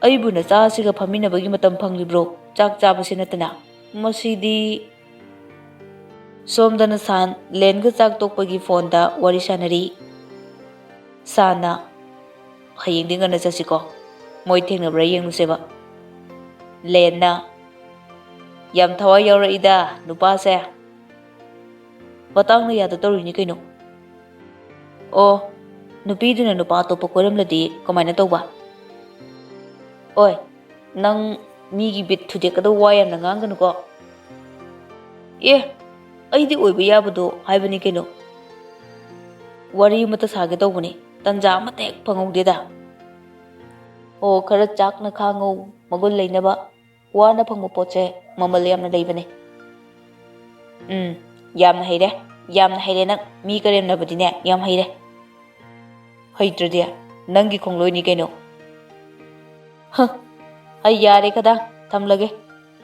ꯑꯩꯕꯨ ꯅꯆꯥꯁꯤꯒ ꯐꯝꯃꯤꯟꯅꯕꯒꯤ ꯃꯇꯝ ꯐꯪꯂꯤꯕ꯭ꯔꯣ? ꯆꯥꯛ ꯆꯥꯕꯁꯤ ꯅꯠꯇꯅ꯫ ꯃꯁꯤꯗꯤ꯫" ꯁꯣꯝꯗꯅ ꯁꯥꯟ ꯂꯦꯟꯒ ꯆꯥꯛ ꯇꯣꯛꯄꯒꯤ ꯐꯣꯟꯗ ꯋꯥꯔꯤ ꯁꯥꯟꯅꯔꯤ꯫ ꯁꯥꯟꯅ, "ꯍꯌꯦꯡꯗꯤ ꯉꯟꯅ ꯆꯠꯁꯤꯀꯣ, ꯃꯣꯏ ꯊꯦꯡꯅꯕ꯭ꯔꯥ ꯌꯦꯡꯉꯨꯁꯦꯕ꯫" ꯂꯦꯟꯅ, "ꯌꯥꯝ ꯊꯋꯥꯏ ꯌꯥꯎꯔꯛꯏꯗ ꯅꯨꯄꯥꯁꯦ꯫ ꯃꯇꯥꯡꯅ ꯌꯥꯗ ꯇꯧꯔꯤꯅꯤ ꯀꯩꯅꯣ꯫ ꯑꯣ, ꯅꯨꯄꯤꯗꯨꯅ ꯅꯨꯄꯥ ꯑꯇꯣꯞꯄ ꯀꯣꯏꯔꯝꯂꯗꯤ ꯀꯃꯥꯏꯅ ꯇꯧꯕ? ꯑꯣꯏ, ꯅꯪ ꯃꯤꯒꯤ ꯕꯤꯠ ꯊꯨꯗꯦꯛꯀꯗꯧꯕ ꯋꯥ ꯌꯥꯝꯅ ꯉꯥꯡꯒꯅꯨꯀꯣ꯫ ꯑꯦ, ꯑꯩꯗꯤ ꯑꯣꯏꯕ ꯌꯥꯕꯗꯣ ꯍꯥꯏꯕꯅꯤ ꯀꯩꯅꯣ꯫ ꯋꯥꯔꯤ ꯑꯃꯇ ꯁꯥꯒꯦ ꯇꯧꯕꯅꯤ, ꯇꯟꯖꯥ ꯑꯃꯠꯇ ꯍꯦꯛ ꯐꯪꯍꯧꯗꯦꯗ꯫ ꯑꯣ, ꯈꯔ ꯆꯥꯛꯅ ꯈꯥꯡꯉꯧ, ꯃꯒꯨꯟ ꯂꯩꯅꯕ꯫ ꯋꯥꯅ ꯐꯪꯕ ꯄꯣꯠꯁꯦ ꯃꯃꯜ ꯌꯥꯝꯅ ꯂꯩꯕꯅꯦ꯫" "ꯎꯝ, ꯌꯥꯝꯅ ꯍꯩꯔꯦ, ꯌꯥꯝꯅ ꯍꯩꯔꯦ ꯅꯪ꯫ ꯃꯤ ꯀꯔꯦꯝꯅꯕꯗꯤꯅꯦ ꯌꯥꯝ ꯍꯩꯔꯦ꯫" "ꯍꯩꯇ꯭ꯔꯗꯤ ꯅꯪꯒꯤ ꯈꯣꯡꯂꯣꯏꯅꯤ ꯀꯩꯅꯣ꯫" "ꯍ, ꯑꯩ ꯌꯥꯔꯦ ꯈꯗꯥꯡ, ꯊꯝꯂꯒꯦ꯫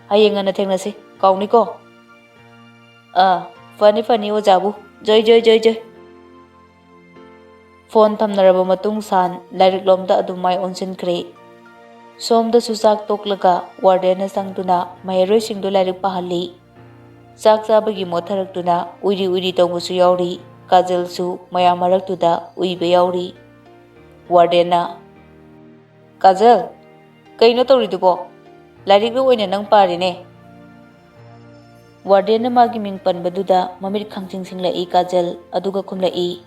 ꯍꯌꯦꯡ ꯉꯟꯅ ꯊꯦꯡꯅꯁꯤ, ꯀꯥꯎꯅꯤꯀꯣ꯫" "ꯑꯥ, ꯐꯅꯤ ꯐꯅꯤ ꯑꯣꯖꯥꯕꯨ꯫ ꯖꯣꯏ ꯖꯣꯏ ꯖꯣꯏ ꯖꯣꯏ꯫" ꯐꯣꯟ ꯊꯝꯅꯔꯕ ꯃꯇꯨꯡ ꯁꯥꯟ ꯂꯥꯏꯔꯤꯛ ꯂꯣꯝꯗ ꯑꯗꯨꯝ ꯃꯥꯏ ꯑꯣꯟꯁꯤꯟꯈ꯭ꯔꯦ꯫ ꯁꯣꯝꯗꯁꯨ ꯆꯥꯛ ꯇꯣꯛꯂꯒ ꯋꯥꯔꯗꯦꯟꯅ ꯆꯪꯗꯨꯅ ꯃꯍꯩꯔꯣꯏꯁꯤꯡꯗꯨ ꯂꯥꯏꯔꯤꯛ ꯄꯥꯍꯜꯂꯤ꯫ ꯆꯥꯛ ꯆꯥꯕꯒꯤ ꯃꯣꯠꯊꯔꯛꯇꯨꯅ ꯎꯏꯔꯤ ꯎꯏꯔꯤ ꯇꯧꯕꯁꯨ ꯌꯥꯎꯔꯤ꯫ ꯀꯥꯖꯜꯁꯨ ꯃꯌꯥꯝ ꯃꯔꯛꯇꯨꯗ ꯎꯏꯕ ꯌꯥꯎꯔꯤ꯫ ꯋꯥꯔꯗꯦꯟꯅ, "ꯀꯥꯖꯜ, ꯀꯩꯅꯣ ꯇꯧꯔꯤꯗꯨꯕꯣ? ꯂꯥꯏꯔꯤꯛꯅ ꯑꯣꯏꯅ ꯅꯪ ꯄꯥꯔꯤꯅꯦ꯫" ꯋꯥꯔꯗꯦꯟꯅ ꯃꯥꯒꯤ ꯃꯤꯡ ꯄꯟꯕꯗꯨꯗ ꯃꯃꯤꯠ ꯈꯪꯁꯤꯡ ꯁꯤꯡꯂꯛꯏ ꯀꯥꯖꯜ, ꯑꯗꯨꯒ ꯈꯨꯝꯂꯛꯏ,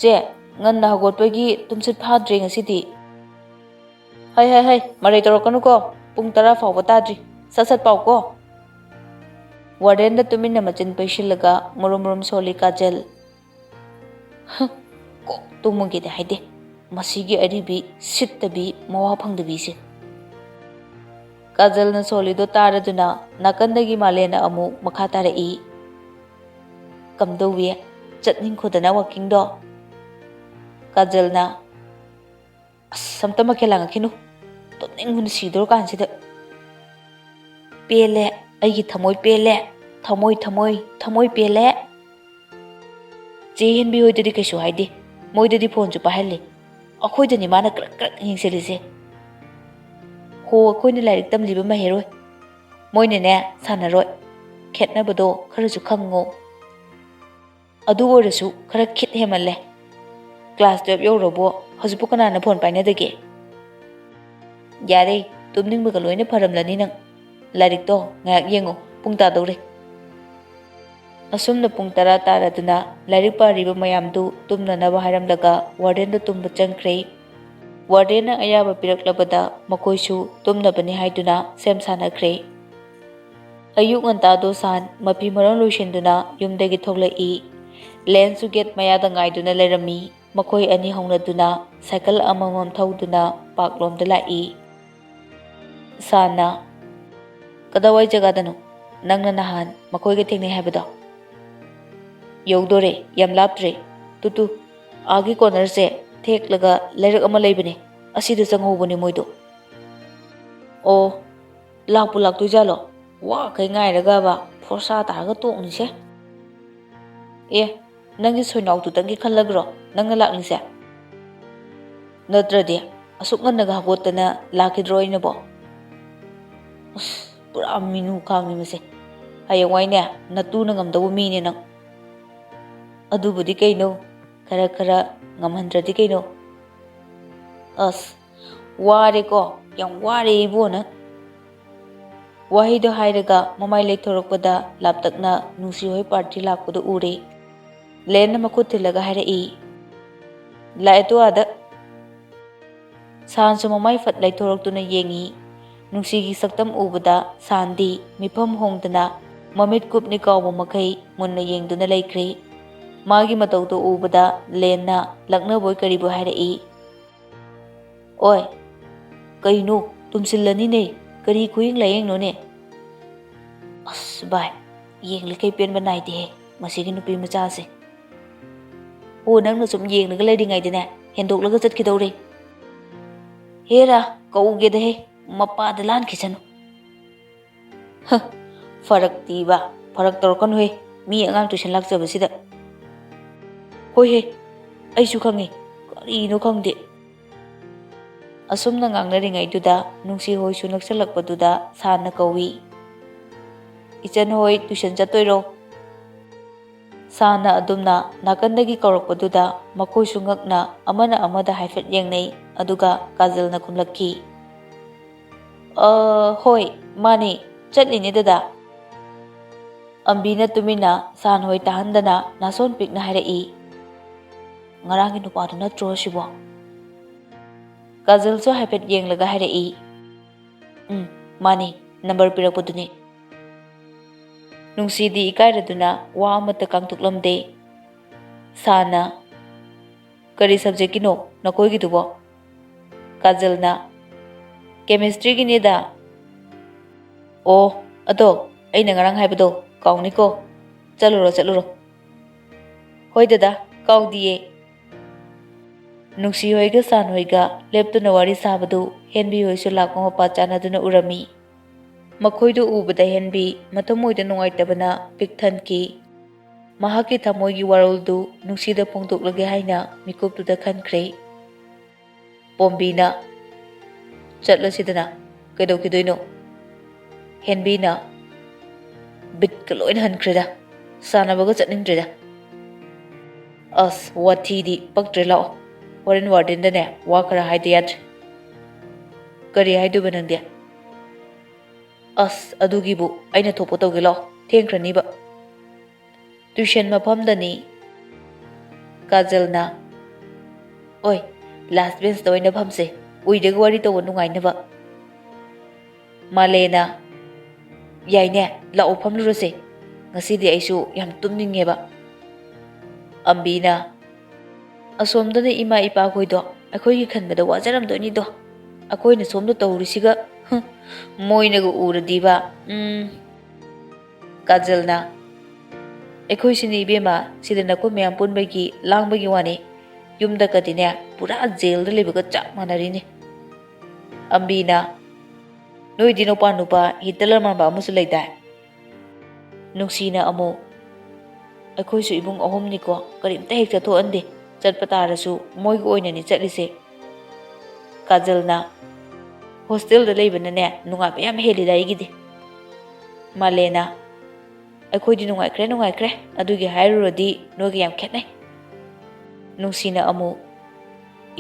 "ꯆꯦ, ꯉꯟꯅ ꯍꯧꯒꯠꯄꯒꯤ ꯇꯨꯝꯁꯤꯠ ꯐꯥꯗ꯭ꯔꯦ ꯉꯁꯤꯗꯤ꯫" "ꯍꯩ, ꯍꯩ, ꯍꯩ, ꯃꯔꯩ ꯇꯧꯔꯛꯀꯅꯨꯀꯣ꯫ ꯄꯨꯡ ꯇꯔꯥ ꯐꯥꯎꯕ ꯇꯥꯗ꯭ꯔꯤ꯫ ꯁꯠ ꯁꯠ ꯄꯥꯎꯀꯣ꯫" ꯋꯥꯔꯗꯦꯟꯗ ꯇꯨꯃꯤꯟꯅ ꯃꯆꯤꯟ ꯄꯩꯁꯤꯜꯂꯒ ꯃꯨꯔꯨꯝ ꯃꯨꯔꯨꯝ ꯁꯣꯜꯂꯤ ꯀꯥꯖꯜ꯫ "ꯍ, ꯀꯣꯛ ꯇꯨꯝꯃꯨꯒꯦꯗꯤ ꯍꯥꯏꯗꯦ꯫ ꯃꯁꯤꯒꯤ ꯑꯔꯤꯕꯤ, ꯁꯤꯠꯇꯕꯤ, ꯃꯋꯥ ꯐꯪꯗꯕꯤꯁꯦ꯫" ꯀꯥꯖꯜꯅ ꯁꯣꯜꯂꯤꯗꯣ ꯇꯥꯔꯗꯨꯅ ꯅꯥꯀꯟꯗꯒꯤ ꯃꯥꯂꯦꯅ ꯑꯃꯨꯛ ꯃꯈꯥ ꯇꯥꯔꯛꯏ, "ꯀꯝꯗꯧꯋꯤ? ꯆꯠꯅꯤꯡꯈꯣꯗꯅ ꯋꯥꯀꯤꯡꯗꯣ?" ꯀꯥꯖꯜꯅ, "ꯑꯁ, ꯑꯝꯇ ꯃꯈꯦꯜ ꯂꯥꯡꯉꯛꯈꯤꯅꯨ꯫ ꯇꯨꯝꯅꯤꯡꯕꯅ ꯁꯤꯗꯣꯔꯀꯥꯟꯁꯤꯗ꯫ ꯄꯦꯜꯂꯦ, ꯑꯩꯒꯤ ꯊꯃꯣꯏ ꯄꯦꯜꯂꯦ꯫ ꯊꯃꯣꯏ, ꯊꯃꯣꯏ, ꯊꯃꯣꯏ ꯄꯦꯜꯂꯦ꯫" ꯆꯦ ꯍꯦꯟꯕꯤ ꯍꯣꯏꯗꯗꯤ ꯀꯩꯁꯨ ꯍꯥꯏꯗꯦ꯫ ꯃꯣꯏꯗꯗꯤ ꯐꯣꯟꯁꯨ ꯄꯥꯏꯍꯜꯂꯤ꯫ ꯑꯩꯈꯣꯏꯗꯅꯤ ꯃꯥꯅ ꯀ꯭ꯔꯛ ꯀ꯭ꯔꯛ ꯌꯦꯡꯁꯤꯜꯂꯤꯁꯦ꯫ ꯍꯣ, ꯑꯩꯈꯣꯏꯅ ꯂꯥꯏꯔꯤꯛ ꯇꯝꯂꯤꯕ ꯃꯍꯩꯔꯣꯏ꯫ ꯃꯣꯏꯅꯅꯦ ꯁꯥꯟꯅꯔꯣꯏ꯫ ꯈꯦꯠꯅꯕꯗꯣ ꯈꯔꯁꯨ ꯈꯪꯉꯣ꯫ ꯑꯗꯨ ꯑꯣꯏꯔꯁꯨ ꯈꯔ ꯈꯤꯠ ꯍꯦꯟꯃꯜꯂꯦ꯫ Class twelve ꯌꯧꯔꯕꯣ? ꯍꯧꯖꯤꯛꯄꯨ ꯀꯅꯥꯅ ꯐꯣꯟ ꯄꯥꯏꯅꯗꯒꯦ? ꯌꯥꯔꯦ, ꯇꯨꯝꯅꯤꯡꯕꯒ ꯂꯣꯏꯅ ꯐꯔꯝꯂꯅꯤ ꯅꯪ꯫ ꯂꯥꯏꯔꯤꯛꯇꯣ ꯉꯥꯏꯍꯥꯛ ꯌꯦꯡꯉꯨ, ꯄꯨꯡ ꯇꯥꯗꯧꯔꯦ꯫ ꯑꯁꯨꯝꯅ ꯄꯨꯡ ꯇꯔꯥ ꯇꯥꯔꯗꯨꯅ ꯂꯥꯏꯔꯤꯛ ꯄꯥꯔꯤꯕ ꯃꯌꯥꯝꯗꯨ ꯇꯨꯝꯅꯅꯕ ꯍꯥꯏꯔꯝꯂꯒ ꯋꯥꯔꯗꯦꯟꯗ ꯇꯨꯝꯕ ꯆꯪꯈ꯭ꯔꯦ꯫ ꯋꯥꯔꯗꯦꯟꯅ ꯑꯌꯥꯕ ꯄꯤꯔꯛꯂꯕꯗ ꯃꯈꯣꯏꯁꯨ ꯇꯨꯝꯅꯕꯅꯤ ꯍꯥꯏꯗꯨꯅ ꯁꯦꯝ ꯁꯥꯅꯈ꯭ꯔꯦ꯫ ꯑꯌꯨꯛ ꯉꯟꯇꯥꯗꯣ ꯁꯥꯟ ꯃꯐꯤ ꯃꯔꯣꯟ ꯂꯣꯏꯁꯤꯟꯗꯨꯅ ꯌꯨꯝꯗꯒꯤ ꯊꯣꯛꯂꯛꯏ꯫ ꯂꯦꯟꯁꯨ ꯒꯦꯠ ꯃꯌꯥꯗ ꯉꯥꯏꯗꯨꯅ ꯂꯩꯔꯝꯃꯤ꯫ ꯃꯈꯣꯏ ꯑꯅꯤ ꯍꯧꯅꯗꯨꯅ ꯁꯥꯏꯀꯜ ꯑꯃꯃꯝ ꯊꯧꯗꯨꯅ ꯄꯥꯛꯂꯣꯝꯗ ꯂꯥꯛꯏ꯫ ꯁꯥꯟꯅ, "ꯀꯗꯥꯋꯥꯏ ꯖꯒꯥꯗꯅꯣ ꯅꯪꯅ ꯅꯍꯥꯟ ꯃꯈꯣꯏꯒ ꯊꯦꯡꯅꯩ ꯍꯥꯏꯕꯗꯣ?" "ꯌꯧꯗꯣꯔꯦ, ꯌꯥꯝ ꯂꯥꯞꯇ꯭ꯔꯦ꯫ ꯇꯨ ꯇꯨ, ꯑꯥꯒꯤ ꯀꯣꯔꯅꯔꯁꯦ ꯊꯦꯛꯂꯒ ꯂꯩꯔꯛ ꯑꯃ ꯂꯩꯕꯅꯦ, ꯑꯁꯤꯗ ꯆꯪꯍꯧꯕꯅꯦ ꯃꯣꯏꯗꯣ꯫" "ꯑꯣ, ꯂꯥꯛꯄꯨ ꯂꯥꯛꯇꯣꯏꯖꯥꯠꯂꯣ? ꯋꯥꯈꯩ ꯉꯥꯏꯔꯒꯕ ꯐꯣꯔꯁꯥ ꯇꯥꯔꯒ ꯇꯣꯛꯅꯤꯁꯦ꯫" "ꯑꯦ, ꯅꯪꯒꯤ ꯁꯣꯏꯅꯥꯎꯗꯨꯗꯪꯒꯤ ꯈꯜꯂꯒꯔꯣ ꯅꯪꯅ ꯂꯥꯛꯂꯤꯁꯦ? ꯅꯠꯇ꯭ꯔꯗꯤ ꯑꯁꯨꯛ ꯉꯟꯅꯒ ꯍꯧꯒꯠꯇꯅ ꯂꯥꯛꯈꯤꯗ꯭ꯔꯣ ꯑꯩꯅꯕꯣ? ꯑꯁ, ꯄꯨꯔꯥ ꯃꯤꯅꯨ ꯈꯥꯡꯅꯤ ꯃꯁꯦ꯫ ꯍꯌꯦꯡꯋꯥꯏꯅꯦ, ꯅꯇꯨꯅ ꯉꯝꯗꯧꯕ ꯃꯤꯅꯦ ꯅꯪ꯫ ꯑꯗꯨꯕꯨꯗꯤ ꯀꯩꯅꯣ, ꯈꯔ ꯈꯔ ꯉꯝꯍꯟꯗ꯭ꯔꯗꯤ ꯀꯩꯅꯣ꯫ ꯑꯁ, ꯋꯥꯔꯦꯀꯣ, ꯌꯥꯝ ꯋꯥꯔꯦ ꯏꯕꯣ ꯅꯪ꯫ ꯋꯥꯍꯩꯗꯣ ꯍꯥꯏꯔꯒ ꯃꯃꯥꯏ ꯂꯩꯊꯣꯔꯛꯄꯗ ꯂꯥꯞꯇꯛꯅ ꯅꯨꯡꯁꯤ ꯍꯣꯏ ꯄꯥꯔꯇꯤ ꯂꯥꯛꯄꯗꯨ ꯎꯔꯦ꯫ ꯂꯦꯟꯅ ꯃꯈꯨꯠ ꯊꯤꯜꯂꯒ ꯍꯥꯏꯔꯛꯏ, "ꯂꯥꯛꯑꯦ ꯇꯨ ꯑꯥꯗ꯫" ꯁꯥꯟꯁꯨ ꯃꯃꯥꯏ ꯐꯠ ꯂꯩꯊꯣꯔꯛꯇꯨꯅ ꯌꯦꯡꯉꯤ꯫ ꯅꯨꯡꯁꯤꯒꯤ ꯁꯛꯇꯝ ꯎꯕꯗ ꯁꯥꯟꯗꯤ ꯃꯤꯐꯝ ꯍꯣꯡꯗꯅ ꯃꯃꯤꯠ ꯀꯨꯞꯅꯤ ꯀꯥꯎꯕ ꯃꯈꯩ ꯃꯨꯟꯅ ꯌꯦꯡꯗꯨꯅ ꯂꯩꯈ꯭ꯔꯦ꯫ ꯃꯥꯒꯤ ꯃꯇꯧꯗꯣ ꯎꯕꯗ ꯂꯦꯟꯅ ꯂꯛꯅꯕꯣꯏ ꯀꯔꯤꯕꯣꯏ ꯍꯥꯏꯔꯛꯏ, "ꯑꯣꯏ, ꯀꯩꯅꯣ, ꯇꯨꯝꯁꯤꯜꯂꯅꯤꯅꯦ, ꯀꯔꯤ ꯈꯨꯌꯦꯡ ꯂꯥꯌꯦꯡꯅꯣꯅꯦ?" "ꯑꯁ ꯚꯥꯏ, ꯌꯦꯡꯂꯤꯈꯩ ꯄꯦꯟꯕ ꯅꯥꯏꯗꯦꯍꯦ ꯃꯁꯤꯒꯤ ꯅꯨꯄꯤ ꯃꯆꯥꯁꯦ꯫ ꯑꯣ, ꯅꯪꯅ ꯁꯨꯝ ꯌꯦꯡꯂꯒ ꯂꯩꯔꯤꯉꯩꯗꯅꯦ, ꯍꯦꯟꯗꯣꯛꯂꯒ ꯆꯠꯈꯤꯗꯧꯔꯦ꯫ ꯍꯦꯔꯥ, ꯀꯧꯒꯦꯗꯍꯦ, ꯃꯄꯥꯗ ꯂꯥꯟꯈꯤꯁꯅꯨ꯫" "ꯍ, ꯐꯔꯛꯇꯤꯕ, ꯐꯔꯛ ꯇꯧꯔꯛꯀꯅꯨꯍꯦ, ꯃꯤ ꯑꯉꯥꯡ ꯇꯨꯏꯁꯟ ꯂꯥꯛꯆꯕꯁꯤꯗ꯫" "ꯍꯣꯏꯍꯦ, ꯑꯩꯁꯨ ꯈꯪꯉꯦ, ꯀꯔꯤꯅꯣ ꯈꯪꯗꯦ꯫" ꯑꯁꯨꯝꯅ ꯉꯥꯡꯅꯔꯤꯉꯩꯗꯨꯗ ꯅꯨꯡꯁꯤ ꯍꯣꯏꯁꯨ ꯅꯛꯁꯜꯂꯛꯄꯗꯨꯗ ꯁꯥꯟꯅ ꯀꯧꯏ, "ꯏꯆꯟ ꯍꯣꯏ ꯇꯨꯏꯁꯟ ꯆꯠꯇꯣꯏꯔꯣ?" ꯁꯥꯟꯅ ꯑꯗꯨꯝꯅ ꯅꯥꯀꯟꯗꯒꯤ ꯀꯧꯔꯛꯄꯗꯨꯗ ꯃꯈꯣꯏꯁꯨ ꯉꯛꯅ ꯑꯃꯅ ꯑꯃꯗ ꯍꯥꯏꯐꯦꯠ ꯌꯦꯡꯅꯩ, ꯑꯗꯨꯒ ꯀꯥꯖꯜꯅ ꯈꯨꯝꯂꯛꯈꯤ, "ꯑ, ꯍꯣꯏ, ꯃꯥꯅꯦ, ꯆꯠꯂꯤꯅꯦ ꯗꯗꯥ꯫" ꯑꯝꯕꯤꯅ ꯇꯨꯃꯤꯟꯅ ꯁꯥꯟ ꯍꯣꯏ ꯇꯥꯍꯟꯗꯅ ꯅꯥꯁꯣꯟ ꯄꯤꯛꯅ ꯍꯥꯏꯔꯛꯏ, "ꯉꯔꯥꯡꯒꯤ ꯅꯨꯄꯥꯗꯨ ꯅꯠꯇ꯭ꯔꯣ ꯑꯁꯤꯕꯣ?" ꯀꯥꯖꯜꯁꯨ ꯍꯥꯏꯐꯦꯠ ꯌꯦꯡꯂꯒ ꯍꯥꯏꯔꯛꯏ, "ꯎꯝ, ꯃꯥꯅꯤ, ꯅꯝꯕꯔ ꯄꯤꯔꯛꯄꯗꯨꯅꯤ꯫" ꯅꯨꯡꯁꯤꯗꯤ ꯏꯀꯥꯏꯔꯗꯨꯅ ꯋꯥ ꯑꯃꯠꯇ ꯀꯥꯡꯊꯣꯛꯂꯝꯗꯦ꯫ ꯁꯥꯟꯅ, "ꯀꯔꯤ ꯁꯕꯖꯦꯛꯀꯤꯅꯣ ꯅꯈꯣꯏꯒꯤꯗꯨꯕꯣ?" ꯀꯥꯖꯜꯅ, "ꯀꯦꯃꯤꯁꯇ꯭ꯔꯤꯒꯤꯅꯤꯗ꯫" "ꯑꯣ, ꯑꯗꯣ ꯑꯩꯅ ꯉꯔꯥꯡ ꯍꯥꯏꯕꯗꯣ ꯀꯥꯎꯅꯤꯀꯣ꯫ ꯆꯠꯂꯨꯔꯣ, ꯆꯠꯂꯨꯔꯣ꯫" "ꯍꯣꯏ ꯗꯗꯥ, ꯀꯥꯎꯗꯤꯌꯦ꯫" ꯅꯨꯡꯁꯤ ꯍꯣꯏꯒ ꯁꯥꯟ ꯍꯣꯏꯒ ꯂꯦꯞꯇꯨꯅ ꯋꯥꯔꯤ ꯁꯥꯕꯗꯨ ꯍꯦꯟꯕꯤ ꯍꯣꯏꯁꯨ ꯂꯥꯛꯄ ꯃꯄꯥ ꯆꯥꯅꯗꯨꯅ ꯎꯔꯝꯃꯤ꯫ ꯃꯈꯣꯏꯗꯨ ꯎꯕꯗ ꯍꯦꯟꯕꯤ ꯃꯊꯃꯣꯏꯗ ꯅꯨꯡꯉꯥꯏꯇꯕꯅ ꯄꯤꯛ ꯊꯟꯈꯤ꯫ ꯃꯍꯥꯛꯀꯤ ꯊꯃꯣꯏꯒꯤ ꯋꯥꯔꯣꯜꯗꯨ ꯅꯨꯡꯁꯤꯗ ꯐꯣꯡꯗꯣꯛꯂꯒꯦ ꯍꯥꯏꯅ ꯃꯤꯀꯨꯞꯇꯨꯗ ꯈꯟꯈ꯭ꯔꯦ꯫ ꯑꯣꯝꯕꯤꯅ, "ꯆꯠꯂꯁꯤꯗꯅ, ꯀꯩꯗꯧꯈꯤꯗꯣꯏꯅꯣ?" ꯍꯦꯟꯕꯤꯅ, "ꯕꯤꯠꯀ ꯂꯣꯏꯅ ꯍꯟꯈ꯭ꯔꯦꯗ, ꯁꯥꯟꯅꯕꯒ ꯆꯠꯅꯤꯡꯗ꯭ꯔꯦꯗ꯫ ꯑꯁ, ꯋꯥꯊꯤꯗꯤ ꯄꯛꯇ꯭ꯔꯦ, ꯂꯥꯛꯑꯣ, ꯍꯣꯔꯦꯟ ꯋꯥꯔꯗꯦꯟꯗꯅꯦ ꯋꯥ ꯈꯔ ꯍꯥꯏꯗ ꯌꯥꯗ꯭ꯔꯦ꯫" "ꯀꯔꯤ ꯍꯥꯏꯗꯣꯏꯕ ꯅꯪꯗꯤ?" "ꯑꯁ, ꯑꯗꯨꯒꯤꯕꯨ ꯑꯩꯅ ꯊꯣꯛꯄ ꯇꯧꯒꯦ, ꯂꯥꯛꯑꯣ, ꯊꯦꯡꯈ꯭ꯔꯅꯤꯕ꯫" "ꯇ꯭ꯌꯨꯁꯟ ꯃꯐꯝꯗꯅꯤ꯫" ꯀꯥꯖꯜꯅ, "ꯑꯣꯏ, ꯂꯥꯁ ꯕꯦꯟꯁꯇ ꯑꯣꯏꯅ ꯐꯝꯁꯦ, ꯎꯏꯔꯒ ꯋꯥꯔꯤ ꯇꯧꯕ ꯅꯨꯡꯉꯥꯏꯅꯕ꯫" ꯃꯥꯂꯦꯅ, "ꯌꯥꯏꯅꯦ, ꯂꯥꯛꯑꯣ ꯐꯝꯂꯨꯔꯁꯦ, ꯉꯁꯤꯗꯤ ꯑꯩꯁꯨ ꯌꯥꯝ ꯇꯨꯝꯅꯤꯡꯉꯦꯕ꯫" ꯑꯝꯕꯤꯅ, "ꯑꯁꯣꯝꯗꯅ ꯏꯃꯥ ꯏꯄꯥꯈꯣꯏꯗꯣ ꯑꯩꯈꯣꯏꯒꯤ ꯈꯟꯕꯗ ꯋꯥꯖꯔꯝꯗꯣꯏꯅꯤꯗꯣ, ꯑꯩꯈꯣꯏꯅ ꯁꯣꯝꯗ ꯇꯧꯔꯤꯁꯤꯒ, ꯍꯨꯝ, ꯃꯣꯏꯅꯒ ꯎꯔꯗꯤꯕ, ꯎꯝ꯫" ꯀꯥꯖꯜꯅ, "ꯑꯩꯈꯣꯏꯁꯤꯅꯤ ꯏꯕꯦꯝꯃ, ꯁꯤꯗ ꯅꯈꯣꯏ ꯃꯌꯥꯝ ꯄꯨꯟꯕꯒꯤ ꯂꯥꯡꯕꯒꯤ ꯋꯥꯅꯤ, ꯌꯨꯝꯗꯒꯗꯤꯅꯦ ꯄꯨꯔꯥ ꯖꯦꯜꯗ ꯂꯩꯕꯒ ꯆꯞ ꯃꯥꯟꯅꯔꯤꯅꯤ꯫" ꯑꯝꯕꯤꯅ, "ꯅꯣꯏꯗꯤ ꯅꯨꯄꯥ ꯅꯨꯄꯥ ꯍꯤꯇꯂꯔ ꯃꯥꯟꯕ ꯑꯃꯁꯨ ꯂꯩꯗꯥꯏ?" ꯅꯨꯡꯁꯤꯅ ꯑꯃꯨꯛ, "ꯑꯩꯈꯣꯏꯁꯨ ꯏꯕꯨꯡ ꯑꯍꯨꯝꯅꯤꯀꯣ, ꯀꯔꯤꯝꯇ ꯍꯦꯛ ꯆꯠꯊꯣꯛꯍꯟꯗꯦ, ꯆꯠꯄ ꯇꯥꯔꯁꯨ ꯃꯣꯏꯒꯤ ꯑꯣꯏꯅꯅꯤ ꯆꯠꯂꯤꯁꯦ꯫" ꯀꯥꯖꯜꯅ, "ꯍꯣꯁꯇꯦꯜꯗ ꯂꯩꯕꯅꯅꯦ ꯅꯨꯡꯉꯥꯏꯕ ꯌꯥꯝ ꯍꯦꯜꯂꯤꯗ ꯑꯩꯒꯤꯗꯤ꯫" ꯃꯥꯂꯦꯅ, "ꯑꯩꯈꯣꯏꯗꯤ ꯅꯨꯡꯉꯥꯏꯈ꯭ꯔꯦ, ꯅꯨꯡꯉꯥꯏꯈ꯭ꯔꯦ, ꯑꯗꯨꯒꯤ ꯍꯥꯏꯔꯨꯔꯗꯤ ꯅꯣꯏꯒ ꯌꯥꯝ ꯈꯦꯠꯅꯩ꯫" ꯅꯨꯡꯁꯤꯅ ꯑꯃꯨꯛ,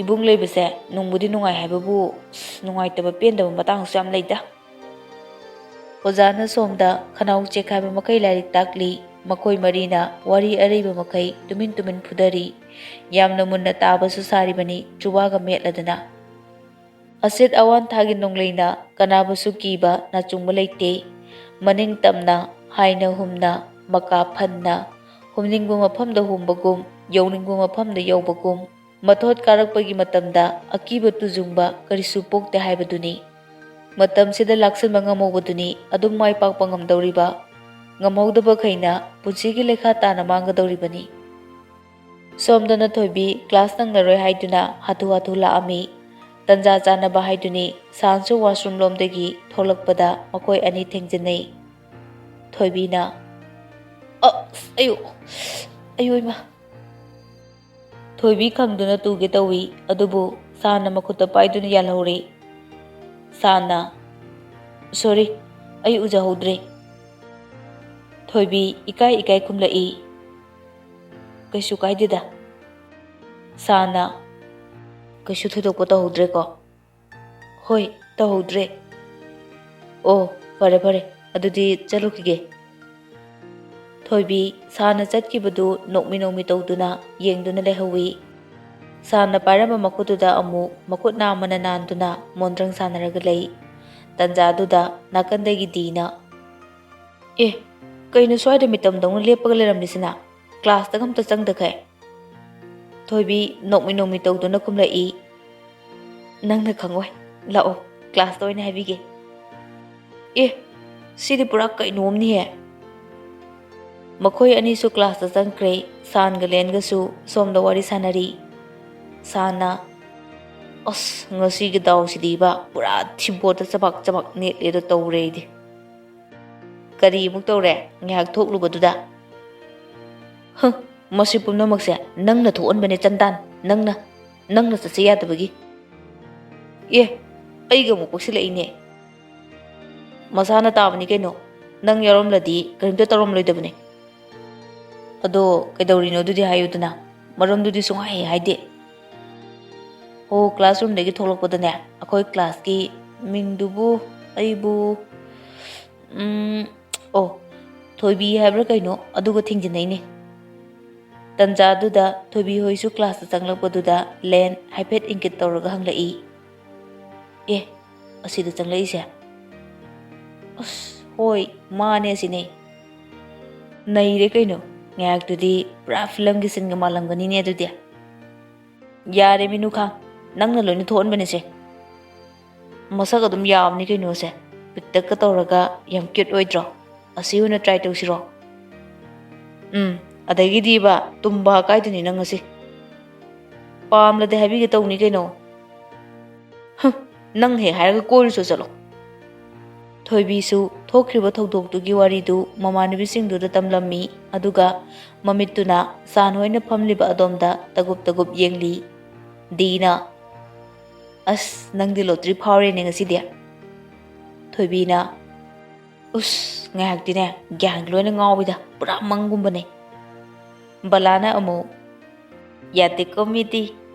"ꯏꯕꯨꯡ ꯂꯩꯕꯁꯦ ꯅꯨꯡꯕꯨꯗꯤ ꯅꯨꯡꯉꯥꯏ ꯍꯥꯏꯕꯕꯨ, ꯑꯁ, ꯅꯨꯡꯉꯥꯏꯇꯕ ꯄꯦꯟꯗꯕ ꯃꯇꯥꯡꯁꯨ ꯌꯥꯝ ꯂꯩꯗ꯫" ꯑꯣꯖꯥꯅ ꯁꯣꯝꯗ ꯈꯅꯥꯎ ꯆꯦꯛꯈꯥꯏꯕ ꯃꯈꯩ ꯂꯥꯏꯔꯤꯛ ꯇꯥꯛꯂꯤ꯫ ꯃꯈꯣꯏ ꯃꯔꯤꯅ ꯋꯥꯔꯤ ꯑꯔꯩꯕ ꯃꯈꯩ ꯇꯨꯃꯤꯟ ꯇꯨꯃꯤꯟ ꯐꯨꯊꯔꯤ꯫ ꯌꯥꯝꯅ ꯃꯨꯟꯅ ꯇꯥꯕꯁꯨ ꯁꯥꯔꯤꯕꯅꯤ ꯆꯨꯕꯥꯒ ꯃꯦꯠꯂꯗꯅ꯫ ꯑꯁꯤꯠ ꯑꯋꯥꯟꯊꯥꯒꯤ ꯅꯣꯡꯂꯩꯅ ꯀꯅꯥꯕꯨꯁꯨ ꯀꯤꯕ ꯅꯥꯆꯨꯡꯕ ꯂꯩꯇꯦ꯫ ꯃꯅꯤꯡ ꯇꯝꯅ, ꯍꯥꯏꯅ ꯍꯨꯝꯅ, ꯃꯀꯥ ꯐꯟꯅ, ꯍꯨꯝꯅꯤꯡꯕ ꯃꯐꯝꯗ ꯍꯨꯝꯕꯒꯨꯝ, ꯌꯧꯅꯤꯡꯕ ꯃꯐꯝꯗ ꯌꯧꯕꯒꯨꯝ, ꯃꯊꯣꯠ ꯀꯥꯔꯛꯄꯒꯤ ꯃꯇꯝꯗ ꯑꯀꯤꯕ ꯇꯨꯖꯨꯡꯕ ꯀꯔꯤꯁꯨ ꯄꯣꯛꯇꯦ ꯍꯥꯏꯕꯗꯨꯅꯤ꯫ ꯃꯇꯝꯁꯤꯗ ꯂꯥꯛꯁꯤꯟꯕ ꯉꯝꯍꯧꯕꯗꯨꯅꯤ ꯑꯗꯨꯝ ꯃꯥꯏ ꯄꯥꯛꯄ ꯉꯝꯗꯧꯔꯤꯕ꯫ ꯉꯝꯍꯧꯗꯕꯈꯩꯅ ꯄꯨꯟꯁꯤꯒꯤ ꯂꯩꯈꯥ ꯇꯥꯅ ꯃꯥꯡꯒꯗꯧꯔꯤꯕꯅꯤ꯫ ꯁꯣꯝꯗꯅ ꯊꯣꯏꯕꯤ ꯀ꯭ꯂꯥꯁ ꯅꯪꯂꯔꯣꯏ ꯍꯥꯏꯗꯨꯅ ꯍꯥꯊꯨ ꯍꯥꯊꯨ ꯂꯥꯛꯑꯝꯃꯤ꯫ ꯇꯟꯖꯥ ꯆꯥꯅꯕ ꯍꯥꯏꯗꯨꯅꯤ ꯁꯥꯟꯁꯨ ꯋꯥꯁꯔꯨꯝ ꯂꯣꯝꯗꯒꯤ ꯊꯣꯛꯂꯛꯄꯗ ꯃꯈꯣꯏ ꯑꯅꯤ ꯊꯦꯡꯖꯤꯟꯅꯩ꯫ ꯊꯣꯏꯕꯤꯅ, "ꯑꯁ, ꯑꯌꯣ, ꯑꯌꯣ ꯏꯃꯥ!" ꯊꯣꯏꯕꯤ ꯈꯪꯗꯨꯅ ꯇꯨꯒꯦ ꯇꯧꯏ, ꯑꯗꯨꯕꯨ ꯁꯥꯟꯅ ꯃꯈꯨꯠꯇ ꯄꯥꯏꯗꯨꯅ ꯌꯥꯜꯍꯧꯔꯤ꯫ ꯁꯥꯟꯅ, "Sorry, ꯑꯩ ꯎꯖꯍꯧꯗ꯭ꯔꯦ꯫" ꯊꯣꯏꯕꯤ ꯏꯀꯥꯏ ꯏꯀꯥꯏ ꯈꯨꯝꯂꯛꯏ꯫ "ꯀꯩꯁꯨ ꯀꯥꯏꯗꯦꯗ꯫" ꯁꯥꯟꯅ, "ꯀꯩꯁꯨ ꯊꯣꯏꯗꯣꯛꯄ ꯇꯧꯍꯧꯗ꯭ꯔꯦꯀꯣ?" "ꯍꯣꯏ, ꯇꯧꯍꯧꯗ꯭ꯔꯦ꯫" "ꯑꯣ, ꯐꯔꯦ ꯐꯔꯦ, ꯑꯗꯨꯗꯤ ꯆꯠꯂꯨꯈꯤꯒꯦ꯫" ꯊꯣꯏꯕꯤ ꯁꯥꯟꯅ ꯆꯠꯈꯤꯕꯗꯨ ꯅꯣꯛꯃꯤ ꯅꯣꯛꯃꯤ ꯇꯧꯗꯨꯅ ꯌꯦꯡꯗꯨꯅ ꯂꯩꯍꯧꯏ꯫ ꯁꯥꯟꯅ ꯄꯥꯏꯔꯝꯕ ꯃꯈꯨꯠꯇꯨꯗ ꯑꯃꯨꯛ ꯃꯈꯨꯠ ꯅꯥꯝꯃꯅ ꯅꯥꯟꯗꯨꯅ ꯃꯣꯟꯗ꯭ꯔꯪ ꯁꯥꯟꯅꯔꯒ ꯂꯩ꯫ ꯇꯟꯖꯥꯗꯨꯗ ꯅꯥꯀꯟꯗꯒꯤ ꯗꯤꯅ, "ꯑꯦ, ꯀꯩꯅꯣ ꯁ꯭ꯋꯥꯏꯗ ꯃꯤꯇꯝꯗꯧꯅ ꯂꯦꯞꯄꯒ ꯂꯩꯔꯝꯃꯤꯁꯤꯅ? ꯀ꯭ꯂꯥꯁꯇꯒ ꯑꯝꯇ ꯆꯪꯗꯈꯩ?" ꯊꯣꯏꯕꯤ ꯅꯣꯛꯃꯤ ꯅꯣꯛꯃꯤ ꯇꯧꯗꯨꯅ ꯈꯨꯝꯂꯛꯏ꯫ "ꯅꯪꯅ ꯈꯪꯉꯣꯏ꯫ ꯂꯥꯛꯑꯣ, ꯀ꯭ꯂꯥꯁꯇ ꯑꯣꯏꯅ ꯍꯥꯏꯕꯤꯒꯦ꯫" "ꯑꯦ, ꯁꯤꯗꯤ ꯄꯨꯔꯥ ꯀꯩꯅꯣꯝꯅꯤꯍꯦ꯫" ꯃꯈꯣꯏ ꯑꯅꯤꯁꯨ ꯀ꯭ꯂꯥꯁꯇ ꯆꯪꯈ꯭ꯔꯦ꯫ ꯁꯥꯟꯒ ꯂꯦꯟꯒꯁꯨ ꯁꯣꯝꯗ ꯋꯥꯔꯤ ꯁꯥꯟꯅꯔꯤ꯫ ꯁꯥꯟꯅ, "ꯑꯁ, ꯉꯁꯤꯒꯤ ꯗꯥꯎꯁꯤꯗꯤꯕ ꯄꯨꯔꯥ ꯊꯤꯕꯣꯠꯇ ꯆꯕꯥꯛ ꯆꯕꯥꯛ ꯅꯦꯠꯂꯦꯗꯣ ꯇꯧꯔꯦ ꯑꯩꯗꯤ꯫" "ꯀꯔꯤ ꯑꯃꯨꯛ ꯇꯧꯔꯦ ꯉꯥꯏꯍꯥꯛ ꯊꯣꯛꯂꯨꯕꯗꯨꯗ?" "ꯍ, ꯃꯁꯤ ꯄꯨꯝꯅꯃꯛꯁꯦ ꯅꯪꯅ ꯊꯣꯛꯍꯟꯕꯅꯦ ꯆꯟꯗꯥꯟ, ꯅꯪꯅ, ꯅꯪꯅ ꯆꯠꯁꯦ ꯌꯥꯗꯕꯒꯤ꯫" "ꯑꯦ, ꯑꯩꯒ ꯑꯃꯨꯛ ꯄꯛꯁꯤꯜꯂꯛꯏꯅꯦ꯫" "ꯃꯁꯥꯅ ꯇꯥꯕꯅꯤ ꯀꯩꯅꯣ, ꯅꯪ ꯌꯥꯎꯔꯝꯂꯗꯤ ꯀꯔꯤꯝꯇ ꯇꯧꯔꯝꯂꯣꯏꯗꯕꯅꯦ꯫" "ꯑꯗꯣ ꯀꯩꯗꯧꯔꯤꯅꯣ ꯑꯗꯨꯗꯤ ꯍꯥꯏꯌꯨꯗꯅ, ꯃꯔꯝꯗꯨꯗꯤ ꯁꯨꯡꯍꯥꯏ ꯍꯦꯛ ꯍꯥꯏꯗꯦ꯫" "ꯑꯣ, ꯀ꯭ꯂꯥꯁꯔꯨꯝꯗꯒꯤ ꯊꯣꯛꯂꯛꯄꯗꯅꯦ, ꯑꯩꯈꯣꯏ ꯀ꯭ꯂꯥꯁꯀꯤ ꯃꯤꯡꯗꯨꯕꯨ, ꯑꯩꯕꯨ, ꯎꯝ, ꯑꯣ, ꯊꯣꯏꯕꯤ ꯍꯥꯏꯕ꯭ꯔꯥ ꯀꯩꯅꯣ, ꯑꯗꯨꯒ ꯊꯦꯡꯖꯤꯟꯅꯩꯅꯦ꯫" ꯇꯟꯖꯥꯗꯨꯗ ꯊꯣꯏꯕꯤ ꯍꯣꯏꯁꯨ ꯀ꯭ꯂꯥꯁꯇ ꯆꯪꯂꯛꯄꯗꯨꯗ ꯂꯦꯟ ꯍꯥꯏꯐꯦꯠ ꯏꯪꯒꯤꯠ ꯇꯧꯔꯒ ꯍꯪꯂꯛꯏ꯫ "ꯑꯦ, ꯑꯁꯤꯗ ꯆꯪꯂꯛꯏꯁꯦ? ꯑꯁ, ꯍꯣꯏ, ꯃꯥꯅꯦ, ꯑꯁꯤꯅꯦ꯫" "ꯅꯩꯔꯦ ꯀꯩꯅꯣ, ꯉꯥꯏꯍꯥꯛꯇꯨꯗꯤ ꯄꯨꯔꯥ ꯐꯤꯂꯝꯒꯤ ꯁꯤꯟꯒ ꯃꯥꯜꯂꯝꯒꯅꯤꯅꯦ ꯑꯗꯨꯗꯤ꯫" "ꯌꯥꯔꯦ ꯃꯤꯅꯨꯈꯥ, ꯅꯪꯅ ꯂꯣꯏꯅ ꯊꯣꯛꯍꯟꯕꯅꯤꯁꯦ꯫ ꯃꯁꯛ ꯑꯗꯨꯝ ꯌꯥꯕꯅꯤ ꯀꯩꯅꯣꯁꯦ, ꯄꯤꯛꯇꯛꯀ ꯇꯧꯔꯒ ꯌꯥꯝ ꯀ꯭ꯌꯨꯠ ꯑꯣꯏꯗ꯭ꯔꯣ? ꯑꯁꯤ ꯑꯣꯏꯅ ꯇ꯭ꯔꯥꯏ ꯇꯧꯁꯤꯔꯣ?" "ꯎꯝ, ꯑꯗꯒꯤꯗꯤꯕ ꯇꯨꯝꯕ ꯀꯥꯏꯗꯨꯅꯤ ꯅꯪ ꯉꯁꯤ꯫ ꯄꯥꯝꯂꯗꯤ ꯍꯥꯏꯕꯤꯒꯦ ꯇꯧꯅꯤ ꯀꯩꯅꯣ꯫" "ꯍꯨꯝ, ꯅꯪ ꯍꯦꯛ ꯍꯥꯏꯔꯒ ꯀꯣꯏꯔꯨꯆꯣ ꯆꯠꯂꯣ꯫" ꯊꯣꯏꯕꯤꯁꯨ ꯊꯣꯛꯈ꯭ꯔꯤꯕ ꯊꯧꯗꯣꯛꯇꯨꯒꯤ ꯋꯥꯔꯤꯗꯨ ꯃꯃꯥꯟꯅꯕꯤꯁꯤꯡꯗꯨꯗ ꯇꯝꯂꯝꯃꯤ, ꯑꯗꯨꯒ ꯃꯃꯤꯠꯇꯨꯅ ꯁꯥꯟ ꯍꯣꯏꯅ ꯐꯝꯂꯤꯕ ꯑꯗꯣꯝꯗ ꯇꯒꯨꯞ ꯇꯒꯨꯞ ꯌꯦꯡꯂꯤ꯫ ꯗꯤꯅ, "ꯑꯁ, ꯅꯪꯗꯤ ꯂꯣꯇ꯭ꯔꯤ ꯐꯥꯎꯔꯦꯅꯦ ꯉꯁꯤꯗꯤ"꯫ ꯊꯣꯏꯕꯤꯅ, "ꯎꯁ, ꯉꯥꯏꯍꯥꯛꯇꯤꯅꯦ ꯒ꯭ꯌꯥꯟꯒ ꯂꯣꯏꯅ ꯉꯥꯎꯋꯤꯗ, ꯄꯨꯔꯥ ꯃꯪꯒꯨꯝꯕꯅꯦ"꯫ ꯕꯂꯥꯅ ꯑꯃꯨꯛ, "ꯌꯥꯗꯦꯀꯣ ꯃꯤꯗꯤ,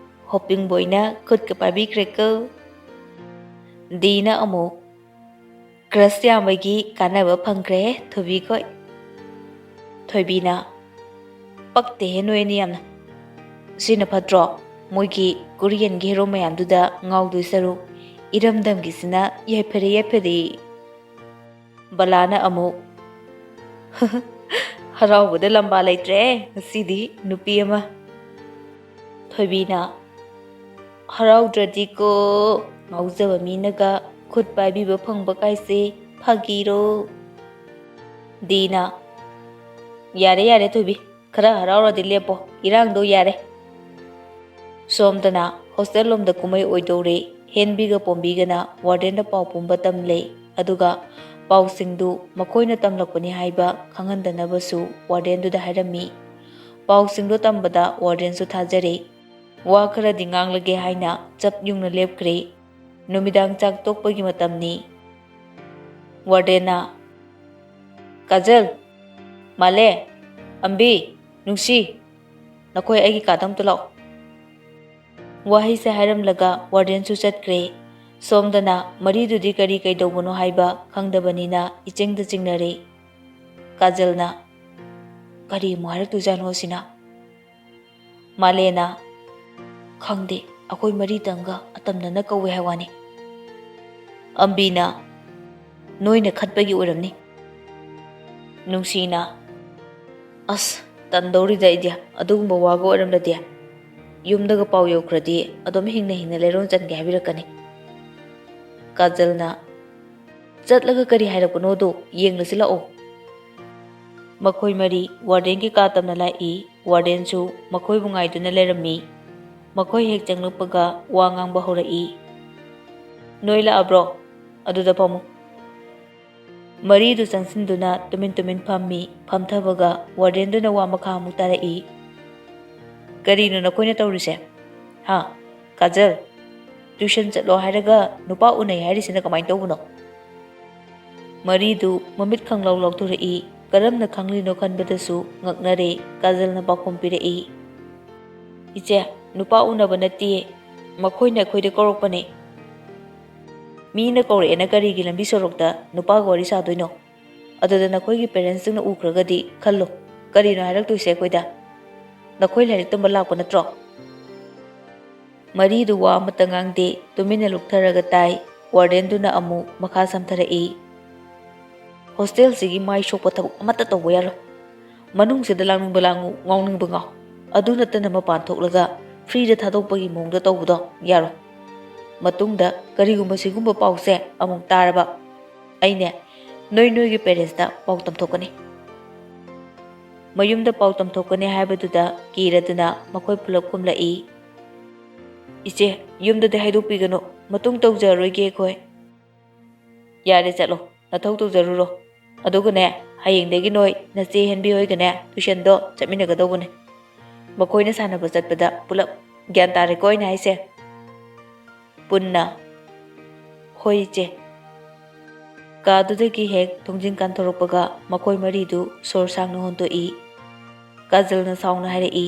ꯍꯣꯞꯄꯤꯡ ꯕꯣꯏꯅ ꯈꯨꯠꯀ ꯄꯥꯏꯕꯤꯈ꯭ꯔꯦꯀꯣ"꯫ ꯗꯤꯅ ꯑꯃꯨꯛ, "ꯀ꯭ꯔꯁ ꯌꯥꯝꯕꯒꯤ ꯀꯥꯟꯅꯕ ꯐꯪꯈ꯭ꯔꯦꯍꯦ ꯊꯣꯏꯕꯤꯈꯣꯏ"꯫ ꯊꯣꯏꯕꯤꯅ, "ꯄꯛꯇꯦꯍꯦ ꯅꯣꯏ ꯑꯅꯤ ꯌꯥꯝꯅ꯫ ꯁꯤꯅ ꯐꯠꯇ꯭ꯔꯣ? ꯃꯣꯏꯒꯤ ꯀꯣꯔꯤꯌꯟꯒꯤ ꯍꯦꯔꯣ ꯃꯌꯥꯝꯗꯨꯗ ꯉꯥꯎꯗꯣꯏ ꯁꯔꯨꯛ ꯏꯔꯝꯗꯝꯒꯤꯁꯤꯅ ꯌꯥꯏꯐꯔꯦ, ꯌꯥꯏꯐꯔꯦ"꯫ ꯕꯂꯥꯅ ꯑꯃꯨꯛ, "ꯍꯔꯥꯎꯕꯗ ꯂꯝꯕꯥ ꯂꯩꯇ꯭ꯔꯦ ꯉꯁꯤꯗꯤ ꯅꯨꯄꯤ ꯑꯃ"꯫ ꯊꯣꯏꯕꯤꯅ, "ꯍꯔꯥꯎꯗ꯭ꯔꯗꯤꯀꯣ, ꯉꯥꯎꯖꯕ ꯃꯤꯅꯒ ꯈꯨꯠ ꯄꯥꯏꯕꯤꯕ ꯐꯪꯕ ꯀꯥꯏꯁꯦ ꯐꯥꯒꯤꯔꯣ?" ꯗꯤꯅ, "ꯌꯥꯔꯦ, ꯌꯥꯔꯦ ꯊꯣꯏꯕꯤ, ꯈꯔ ꯍꯔꯥꯎꯔꯗꯤ ꯂꯦꯞꯄꯣ, ꯏꯔꯥꯡꯗꯣ ꯌꯥꯔꯦ"꯫ ꯁꯣꯝꯗꯅ ꯍꯣꯁꯇꯦꯜ ꯂꯣꯝꯗ ꯀꯨꯝꯍꯩ ꯑꯣꯏꯗꯧꯔꯦ꯫ ꯍꯦꯟꯕꯤꯒ ꯄꯣꯝꯕꯤꯒꯅ ꯋꯥꯔꯗꯦꯟꯗ ꯄꯥꯎ ꯄꯨꯝꯕ ꯇꯝꯂꯦ, ꯑꯗꯨꯒ ꯄꯥꯎꯁꯤꯡꯗꯨ ꯃꯈꯣꯏꯅ ꯇꯝꯂꯛꯄꯅꯤ ꯍꯥꯏꯕ ꯈꯪꯍꯟꯗꯅꯕꯁꯨ ꯋꯥꯔꯗꯦꯟꯗꯨꯗ ꯍꯥꯏꯔꯝꯃꯤ꯫ ꯄꯥꯎꯁꯤꯡꯗꯨ ꯇꯝꯕꯗ ꯋꯥꯔꯗꯦꯟꯁꯨ ꯊꯥꯖꯔꯦ꯫ ꯋꯥ ꯈꯔꯗꯤ ꯉꯥꯡꯂꯒꯦ ꯍꯥꯏꯅ ꯆꯞ ꯌꯨꯡꯅ ꯂꯦꯞꯈ꯭ꯔꯦ꯫ ꯅꯨꯃꯤꯗꯥꯡ ꯆꯥꯛ ꯇꯣꯛꯄꯒꯤ ꯃꯇꯝꯅꯤ꯫ ꯋꯥꯔꯗꯦꯟꯅ, "ꯀꯥꯖꯜ, ꯃꯥꯂꯦ, ꯑꯝꯕꯤ, ꯅꯨꯡꯁꯤ, ꯅꯈꯣꯏ ꯑꯩꯒꯤ ꯀꯥꯗ ꯑꯝꯇ ꯂꯥꯛꯑꯣ"꯫ ꯋꯥꯍꯩꯁꯦ ꯍꯥꯏꯔꯝꯂꯒ ꯋꯥꯔꯗꯦꯟꯁꯨ ꯆꯠꯈ꯭ꯔꯦ꯫ ꯁꯣꯝꯗꯅ ꯃꯔꯤꯗꯨꯗꯤ ꯀꯔꯤ ꯀꯩꯗꯧꯕꯅꯣ ꯍꯥꯏꯕ ꯈꯪꯗꯕꯅꯤꯅ ꯏꯆꯤꯡꯗ ꯆꯤꯡꯅꯔꯦ꯫ ꯀꯥꯖꯜꯅ, "ꯀꯔꯤ ꯑꯃꯨꯛ ꯍꯥꯏꯔꯛꯇꯣꯏꯖꯥꯠꯅꯣ ꯑꯁꯤꯅ?" ꯃꯥꯂꯦꯅ, "ꯈꯪꯗꯦ, ꯑꯩꯈꯣꯏ ꯃꯔꯤꯇꯪꯒ ꯑꯇꯝꯅꯅ ꯀꯧꯋꯦ ꯍꯥꯏ ꯋꯥꯅꯤ"꯫ ꯑꯝꯕꯤꯅ, "ꯅꯣꯏꯅ ꯈꯠꯄꯒꯤ ꯑꯣꯏꯔꯝꯅꯤ"꯫ ꯅꯨꯡꯁꯤꯅ, "ꯑꯁ, ꯇꯟꯗꯧꯔꯤꯗ ꯑꯩꯗꯤ, ꯑꯗꯨꯒꯨꯝꯕ ꯋꯥꯒ ꯑꯣꯏꯔꯝꯂꯗꯤ꯫ ꯌꯨꯝꯗꯒ ꯄꯥꯎ ꯌꯧꯈ꯭ꯔꯗꯤ ꯑꯗꯨꯝ ꯍꯤꯡꯅ ꯍꯤꯡꯅ ꯂꯩꯔꯣꯟ ꯆꯟꯒꯦ ꯍꯥꯏꯕꯤꯔꯛꯀꯅꯤ"꯫ ꯀꯥꯖꯜꯅ, "ꯆꯠꯂꯒ ꯀꯔꯤ ꯍꯥꯏꯔꯛꯄꯅꯣꯗꯣ ꯌꯦꯡꯂꯁꯤ ꯂꯥꯛꯑꯣ"꯫ ꯃꯈꯣꯏ ꯃꯔꯤ ꯋꯥꯔꯗꯦꯟꯒꯤ ꯀꯥ ꯇꯝꯅ ꯂꯥꯛꯏ꯫ ꯋꯥꯔꯗꯦꯟꯁꯨ ꯃꯈꯣꯏꯕꯨ ꯉꯥꯏꯗꯨꯅ ꯂꯩꯔꯝꯃꯤ꯫ ꯃꯈꯣꯏ ꯍꯦꯛ ꯆꯪꯂꯛꯄꯒ ꯋꯥ ꯉꯥꯡꯕ ꯍꯧꯔꯛꯏ꯫ "ꯅꯣꯏ ꯂꯥꯛꯑꯕ꯭ꯔꯣ? ꯑꯗꯨꯗ ꯐꯝꯃꯨ"꯫ ꯃꯔꯤꯗꯨ ꯆꯪꯁꯤꯟꯗꯨꯅ ꯇꯨꯃꯤꯟ ꯇꯨꯃꯤꯟ ꯐꯝꯃꯤ꯫ ꯐꯝꯊꯕꯒ ꯋꯥꯔꯗꯦꯟꯗꯨꯅ ꯋꯥ ꯃꯈꯥ ꯑꯃꯨꯛ ꯇꯥꯔꯛꯏ꯫ "ꯀꯔꯤꯅꯣ ꯅꯈꯣꯏꯅ ꯇꯧꯔꯤꯁꯦ? ꯍꯥ? ꯀꯥꯖꯜ?" ꯇ꯭ꯌꯨꯁꯟ ꯆꯠꯂꯣ ꯍꯥꯏꯔꯒ ꯅꯨꯄꯥ ꯎꯅꯩ ꯍꯥꯏꯔꯤꯁꯤꯅ ꯀꯃꯥꯏꯅ ꯇꯧꯕꯅꯣ? ꯃꯔꯤꯗꯨ ꯃꯃꯤꯠ ꯈꯪꯂꯥꯎ ꯂꯥꯎꯊꯣꯔꯛꯏ꯫ ꯀꯔꯝꯅ ꯈꯪꯂꯤꯅꯣ ꯈꯟꯕꯗꯁꯨ ꯉꯛꯅꯔꯦ꯫ ꯀꯥꯖꯜꯅ ꯄꯥꯎꯈꯨꯝ ꯄꯤꯔꯛꯏ, "ꯏꯆꯦ, ꯅꯨꯄꯥ ꯎꯅꯕ ꯅꯠꯇꯤꯌꯦ, ꯃꯈꯣꯏꯅ ꯑꯩꯈꯣꯏꯗ ꯀꯧꯔꯛꯄꯅꯦ꯫ ꯃꯤꯅ ꯀꯧꯔꯛꯑꯦꯅ ꯀꯔꯤꯒꯤ ꯂꯝꯕꯤ ꯁꯣꯔꯣꯛꯇ ꯅꯨꯄꯥꯒ ꯋꯥꯔꯤ ꯁꯥꯗꯣꯏꯅꯣ? ꯑꯗꯨꯗ ꯅꯈꯣꯏꯒꯤ ꯄꯦꯔꯦꯟꯁꯁꯤꯡꯅ ꯎꯈ꯭ꯔꯒꯗꯤ ꯈꯜꯂꯣ, ꯀꯔꯤꯅꯣ ꯍꯥꯏꯔꯛꯇꯣꯏꯁꯦ ꯑꯩꯈꯣꯏꯗ? ꯅꯈꯣꯏ ꯂꯥꯏꯔꯤꯛ ꯇꯝꯕ ꯂꯥꯛꯄ ꯅꯠꯇ꯭ꯔꯣ?" ꯃꯔꯤꯗꯨ ꯋꯥ ꯑꯃꯠꯇ ꯉꯥꯡꯗꯦ, ꯇꯨꯃꯤꯟꯅ ꯂꯨꯞꯊꯔꯒ ꯇꯥꯏ꯫ ꯋꯥꯔꯗꯦꯟꯗꯨꯅ ꯑꯃꯨꯛ ꯃꯈꯥ ꯁꯝꯊꯔꯛꯏ, "ꯍꯣꯁꯇꯦꯜꯁꯤꯒꯤ ꯃꯥꯏ ꯁꯣꯛꯄ ꯊꯕꯛ ꯑꯃꯠꯇ ꯇꯧꯕ ꯌꯥꯔꯣꯏ꯫ ꯃꯅꯨꯡꯁꯤꯗ ꯂꯥꯡꯅꯤꯡꯕ ꯂꯥꯡꯉꯨ, ꯉꯥꯎꯅꯤꯡꯕ ꯉꯥꯎ꯫ ꯑꯗꯨ ꯅꯠꯇꯅ ꯃꯄꯥꯟ ꯊꯣꯛꯂꯒ ꯐ꯭ꯔꯤꯗ ꯊꯥꯗꯣꯛꯄꯒꯤ ꯃꯑꯣꯡꯗ ꯇꯧꯕꯗꯣ ꯌꯥꯔꯣꯏ꯫ ꯃꯇꯨꯡꯗ ꯀꯔꯤꯒꯨꯝꯕ ꯁꯤꯒꯨꯝꯕ ꯄꯥꯎꯁꯦ ꯑꯃꯨꯛ ꯇꯥꯔꯕ, ꯑꯩꯅꯦ ꯅꯣꯏ ꯅꯣꯏꯒꯤ ꯄꯦꯔꯦꯟꯁꯇ ꯄꯥꯎ ꯇꯝꯊꯣꯛꯀꯅꯤ꯫" ꯃꯌꯨꯝꯗ ꯄꯥꯎ ꯇꯝꯊꯣꯛꯀꯅꯤ ꯍꯥꯏꯕꯗꯨꯗ ꯀꯤꯔꯗꯨꯅ ꯃꯈꯣꯏ ꯄꯨꯂꯞ ꯈꯨꯝꯂꯛꯏ, "ꯏꯆꯦ, ꯌꯨꯝꯗꯗꯤ ꯍꯥꯏꯗꯣꯛꯄꯤꯒꯅꯨ, ꯃꯇꯨꯡ ꯇꯧꯖꯔꯔꯣꯏꯒꯦ ꯑꯩꯈꯣꯏ꯫" "ꯌꯥꯔꯦ, ꯆꯠꯂꯣ, ꯅꯊꯧ ꯇꯧꯖꯔꯨꯔꯣ꯫ ꯑꯗꯨꯒꯅꯦ, ꯍꯌꯦꯡꯗꯒꯤ ꯅꯣꯏ ꯅꯆꯦ ꯍꯦꯟꯕꯤ ꯍꯣꯏꯒꯅꯦ ꯇ꯭ꯌꯨꯁꯟꯗꯣ ꯆꯠꯃꯤꯟꯅꯒꯗꯧꯕꯅꯦ꯫ ꯃꯈꯣꯏꯅ ꯁꯥꯟꯅꯕ ꯆꯠꯄꯗ ꯄꯨꯂꯞ꯫ ꯒ꯭ꯌꯥꯟ ꯇꯥꯔꯦꯀꯣ ꯑꯩꯅ ꯍꯥꯏꯁꯦ?" ꯄꯨꯟꯅ, "ꯍꯣꯏ, ꯏꯆꯦ꯫" ꯀꯥꯗꯨꯗꯒꯤ ꯍꯦꯛ ꯊꯣꯡꯖꯤꯟ ꯀꯥꯟꯊꯣꯔꯛꯄꯒ ꯃꯈꯣꯏ ꯃꯔꯤꯗꯨ ꯁꯣꯔ ꯁꯥꯡꯅ ꯍꯣꯟꯗꯣꯛꯏ꯫ ꯀꯥꯖꯜꯅ ꯁꯥꯎꯅ ꯍꯥꯏꯔꯛꯏ,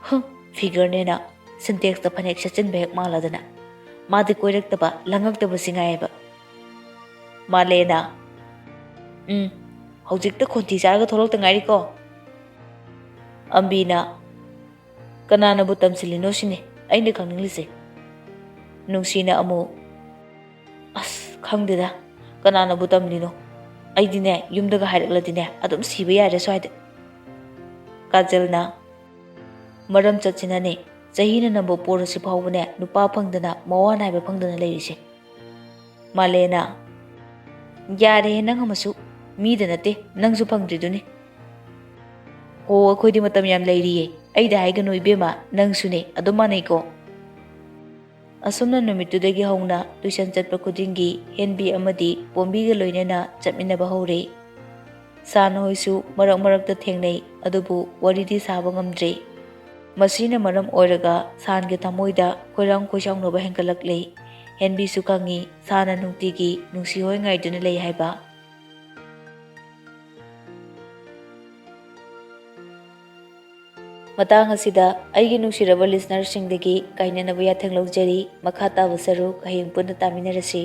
"ꯍꯨꯝ, ꯐꯤꯒꯔꯅꯦꯅ ꯁꯤꯟꯇꯦꯛꯁꯇ ꯐꯅꯦꯛ ꯁꯦꯠꯆꯤꯟꯕ ꯍꯦꯛ ꯃꯥꯜꯂꯗꯅ꯫ ꯃꯥꯗꯤ ꯀꯣꯏꯔꯛꯇꯕ, ꯂꯪꯉꯛꯇꯕꯁꯤ ꯉꯥꯏꯌꯦꯕ꯫" ꯃꯥꯂꯦꯅ, "ꯎꯝ, ꯍꯧꯖꯤꯛꯇ ꯈꯣꯟꯊꯤ ꯆꯥꯔꯒ ꯊꯣꯛꯂꯛꯇ ꯉꯥꯏꯔꯤꯀꯣ꯫" ꯑꯝꯕꯤꯅ, "ꯀꯅꯥꯅꯕꯨ ꯇꯝꯁꯤꯜꯂꯤꯅꯣ ꯁꯤꯅꯤ ꯑꯩꯅ ꯈꯪꯅꯤꯡꯂꯤꯁꯦ꯫" ꯅꯨꯡꯁꯤꯅ ꯑꯃꯨꯛ, "ꯑꯁ, ꯈꯪꯗꯦꯗ, ꯀꯅꯥꯅꯕꯨ ꯇꯝꯂꯤꯅꯣ? ꯑꯩꯗꯤꯅꯦ, ꯌꯨꯝꯗꯒ ꯍꯥꯏꯔꯛꯂꯗꯤꯅꯦ, ꯑꯗꯨꯝ ꯁꯤꯕ ꯌꯥꯔꯦ ꯁ꯭ꯋꯥꯏꯗ꯫" ꯀꯥꯖꯜꯅ, "ꯃꯔꯝ ꯆꯠꯁꯤꯅꯅꯦ, ꯆꯍꯤꯅ ꯅꯝꯕ ꯄꯣꯔꯁꯤ ꯐꯥꯎꯕꯅꯦ, ꯅꯨꯄꯥ ꯐꯪꯗꯅ, ꯃꯋꯥ ꯅꯥꯏꯕ ꯐꯪꯗꯅ ꯂꯩꯔꯤꯁꯦ꯫" ꯃꯥꯂꯦꯅ, "ꯌꯥꯔꯦꯍꯦ, ꯅꯪ ꯑꯃꯁꯨ, ꯃꯤꯗ ꯅꯠꯇꯦ, ꯅꯪꯁꯨ ꯐꯪꯗ꯭ꯔꯤꯗꯨꯅꯤ꯫" "ꯍꯣ, ꯑꯩꯈꯣꯏꯗꯤ ꯃꯇꯝ ꯌꯥꯝ ꯂꯩꯔꯤꯌꯦ꯫ ꯑꯩꯗ ꯍꯥꯏꯒꯅꯨ ꯏꯕꯦꯝꯃ, ꯅꯪꯁꯨꯅꯦ, ꯑꯗꯨꯝ ꯃꯥꯟꯅꯩꯀꯣ꯫" ꯑꯁꯨꯝꯅ ꯅꯨꯃꯤꯠꯇꯨꯗꯒꯤ ꯍꯧꯅ ꯇ꯭ꯌꯨꯁꯟ ꯆꯠꯄ ꯈꯨꯗꯤꯡꯒꯤ ꯍꯦꯟꯕꯤ ꯑꯃꯗꯤ ꯄꯣꯝꯕꯤꯒ ꯂꯣꯏꯅꯅ ꯆꯠꯃꯤꯟꯅꯕ ꯍꯧꯔꯦ꯫ ꯁꯥꯟ ꯍꯣꯏꯁꯨ ꯃꯔꯛ ꯃꯔꯛꯇ ꯊꯦꯡꯅꯩ, ꯑꯗꯨꯕꯨ ꯋꯥꯔꯤꯗꯤ ꯁꯥꯕ ꯉꯝꯗ꯭ꯔꯦ꯫ ꯃꯁꯤꯅ ꯃꯔꯝ ꯑꯣꯏꯔꯒ ꯁꯥꯟꯒꯤ ꯊꯃꯣꯏꯗ ꯈꯣꯏꯔꯥꯡ ꯈꯣꯏꯁꯥꯎꯅꯕ ꯍꯦꯟꯒꯠꯂꯛꯂꯤ꯫ ꯍꯦꯟꯕꯤꯁꯨ ꯈꯪꯉꯤ ꯁꯥꯟꯅ ꯅꯨꯡꯇꯤꯒꯤ ꯅꯨꯡꯁꯤꯍꯣꯏ ꯉꯥꯏꯗꯨꯅ ꯂꯩ ꯍꯥꯏꯕ꯫ ꯃꯇꯥꯡ ꯑꯁꯤꯗ ꯑꯩꯒꯤ ꯅꯨꯡꯁꯤꯔꯕ listenerꯁꯤꯡꯗꯒꯤ ꯀꯥꯏꯅꯅꯕ ꯌꯥꯊꯪ ꯂꯧꯖꯔꯤ꯫ ꯃꯈꯥ ꯇꯥꯕ ꯁꯔꯨꯛ ꯍꯌꯦꯡ ꯄꯨꯟꯅ ꯇꯥꯃꯤꯟꯅꯔꯁꯤ꯫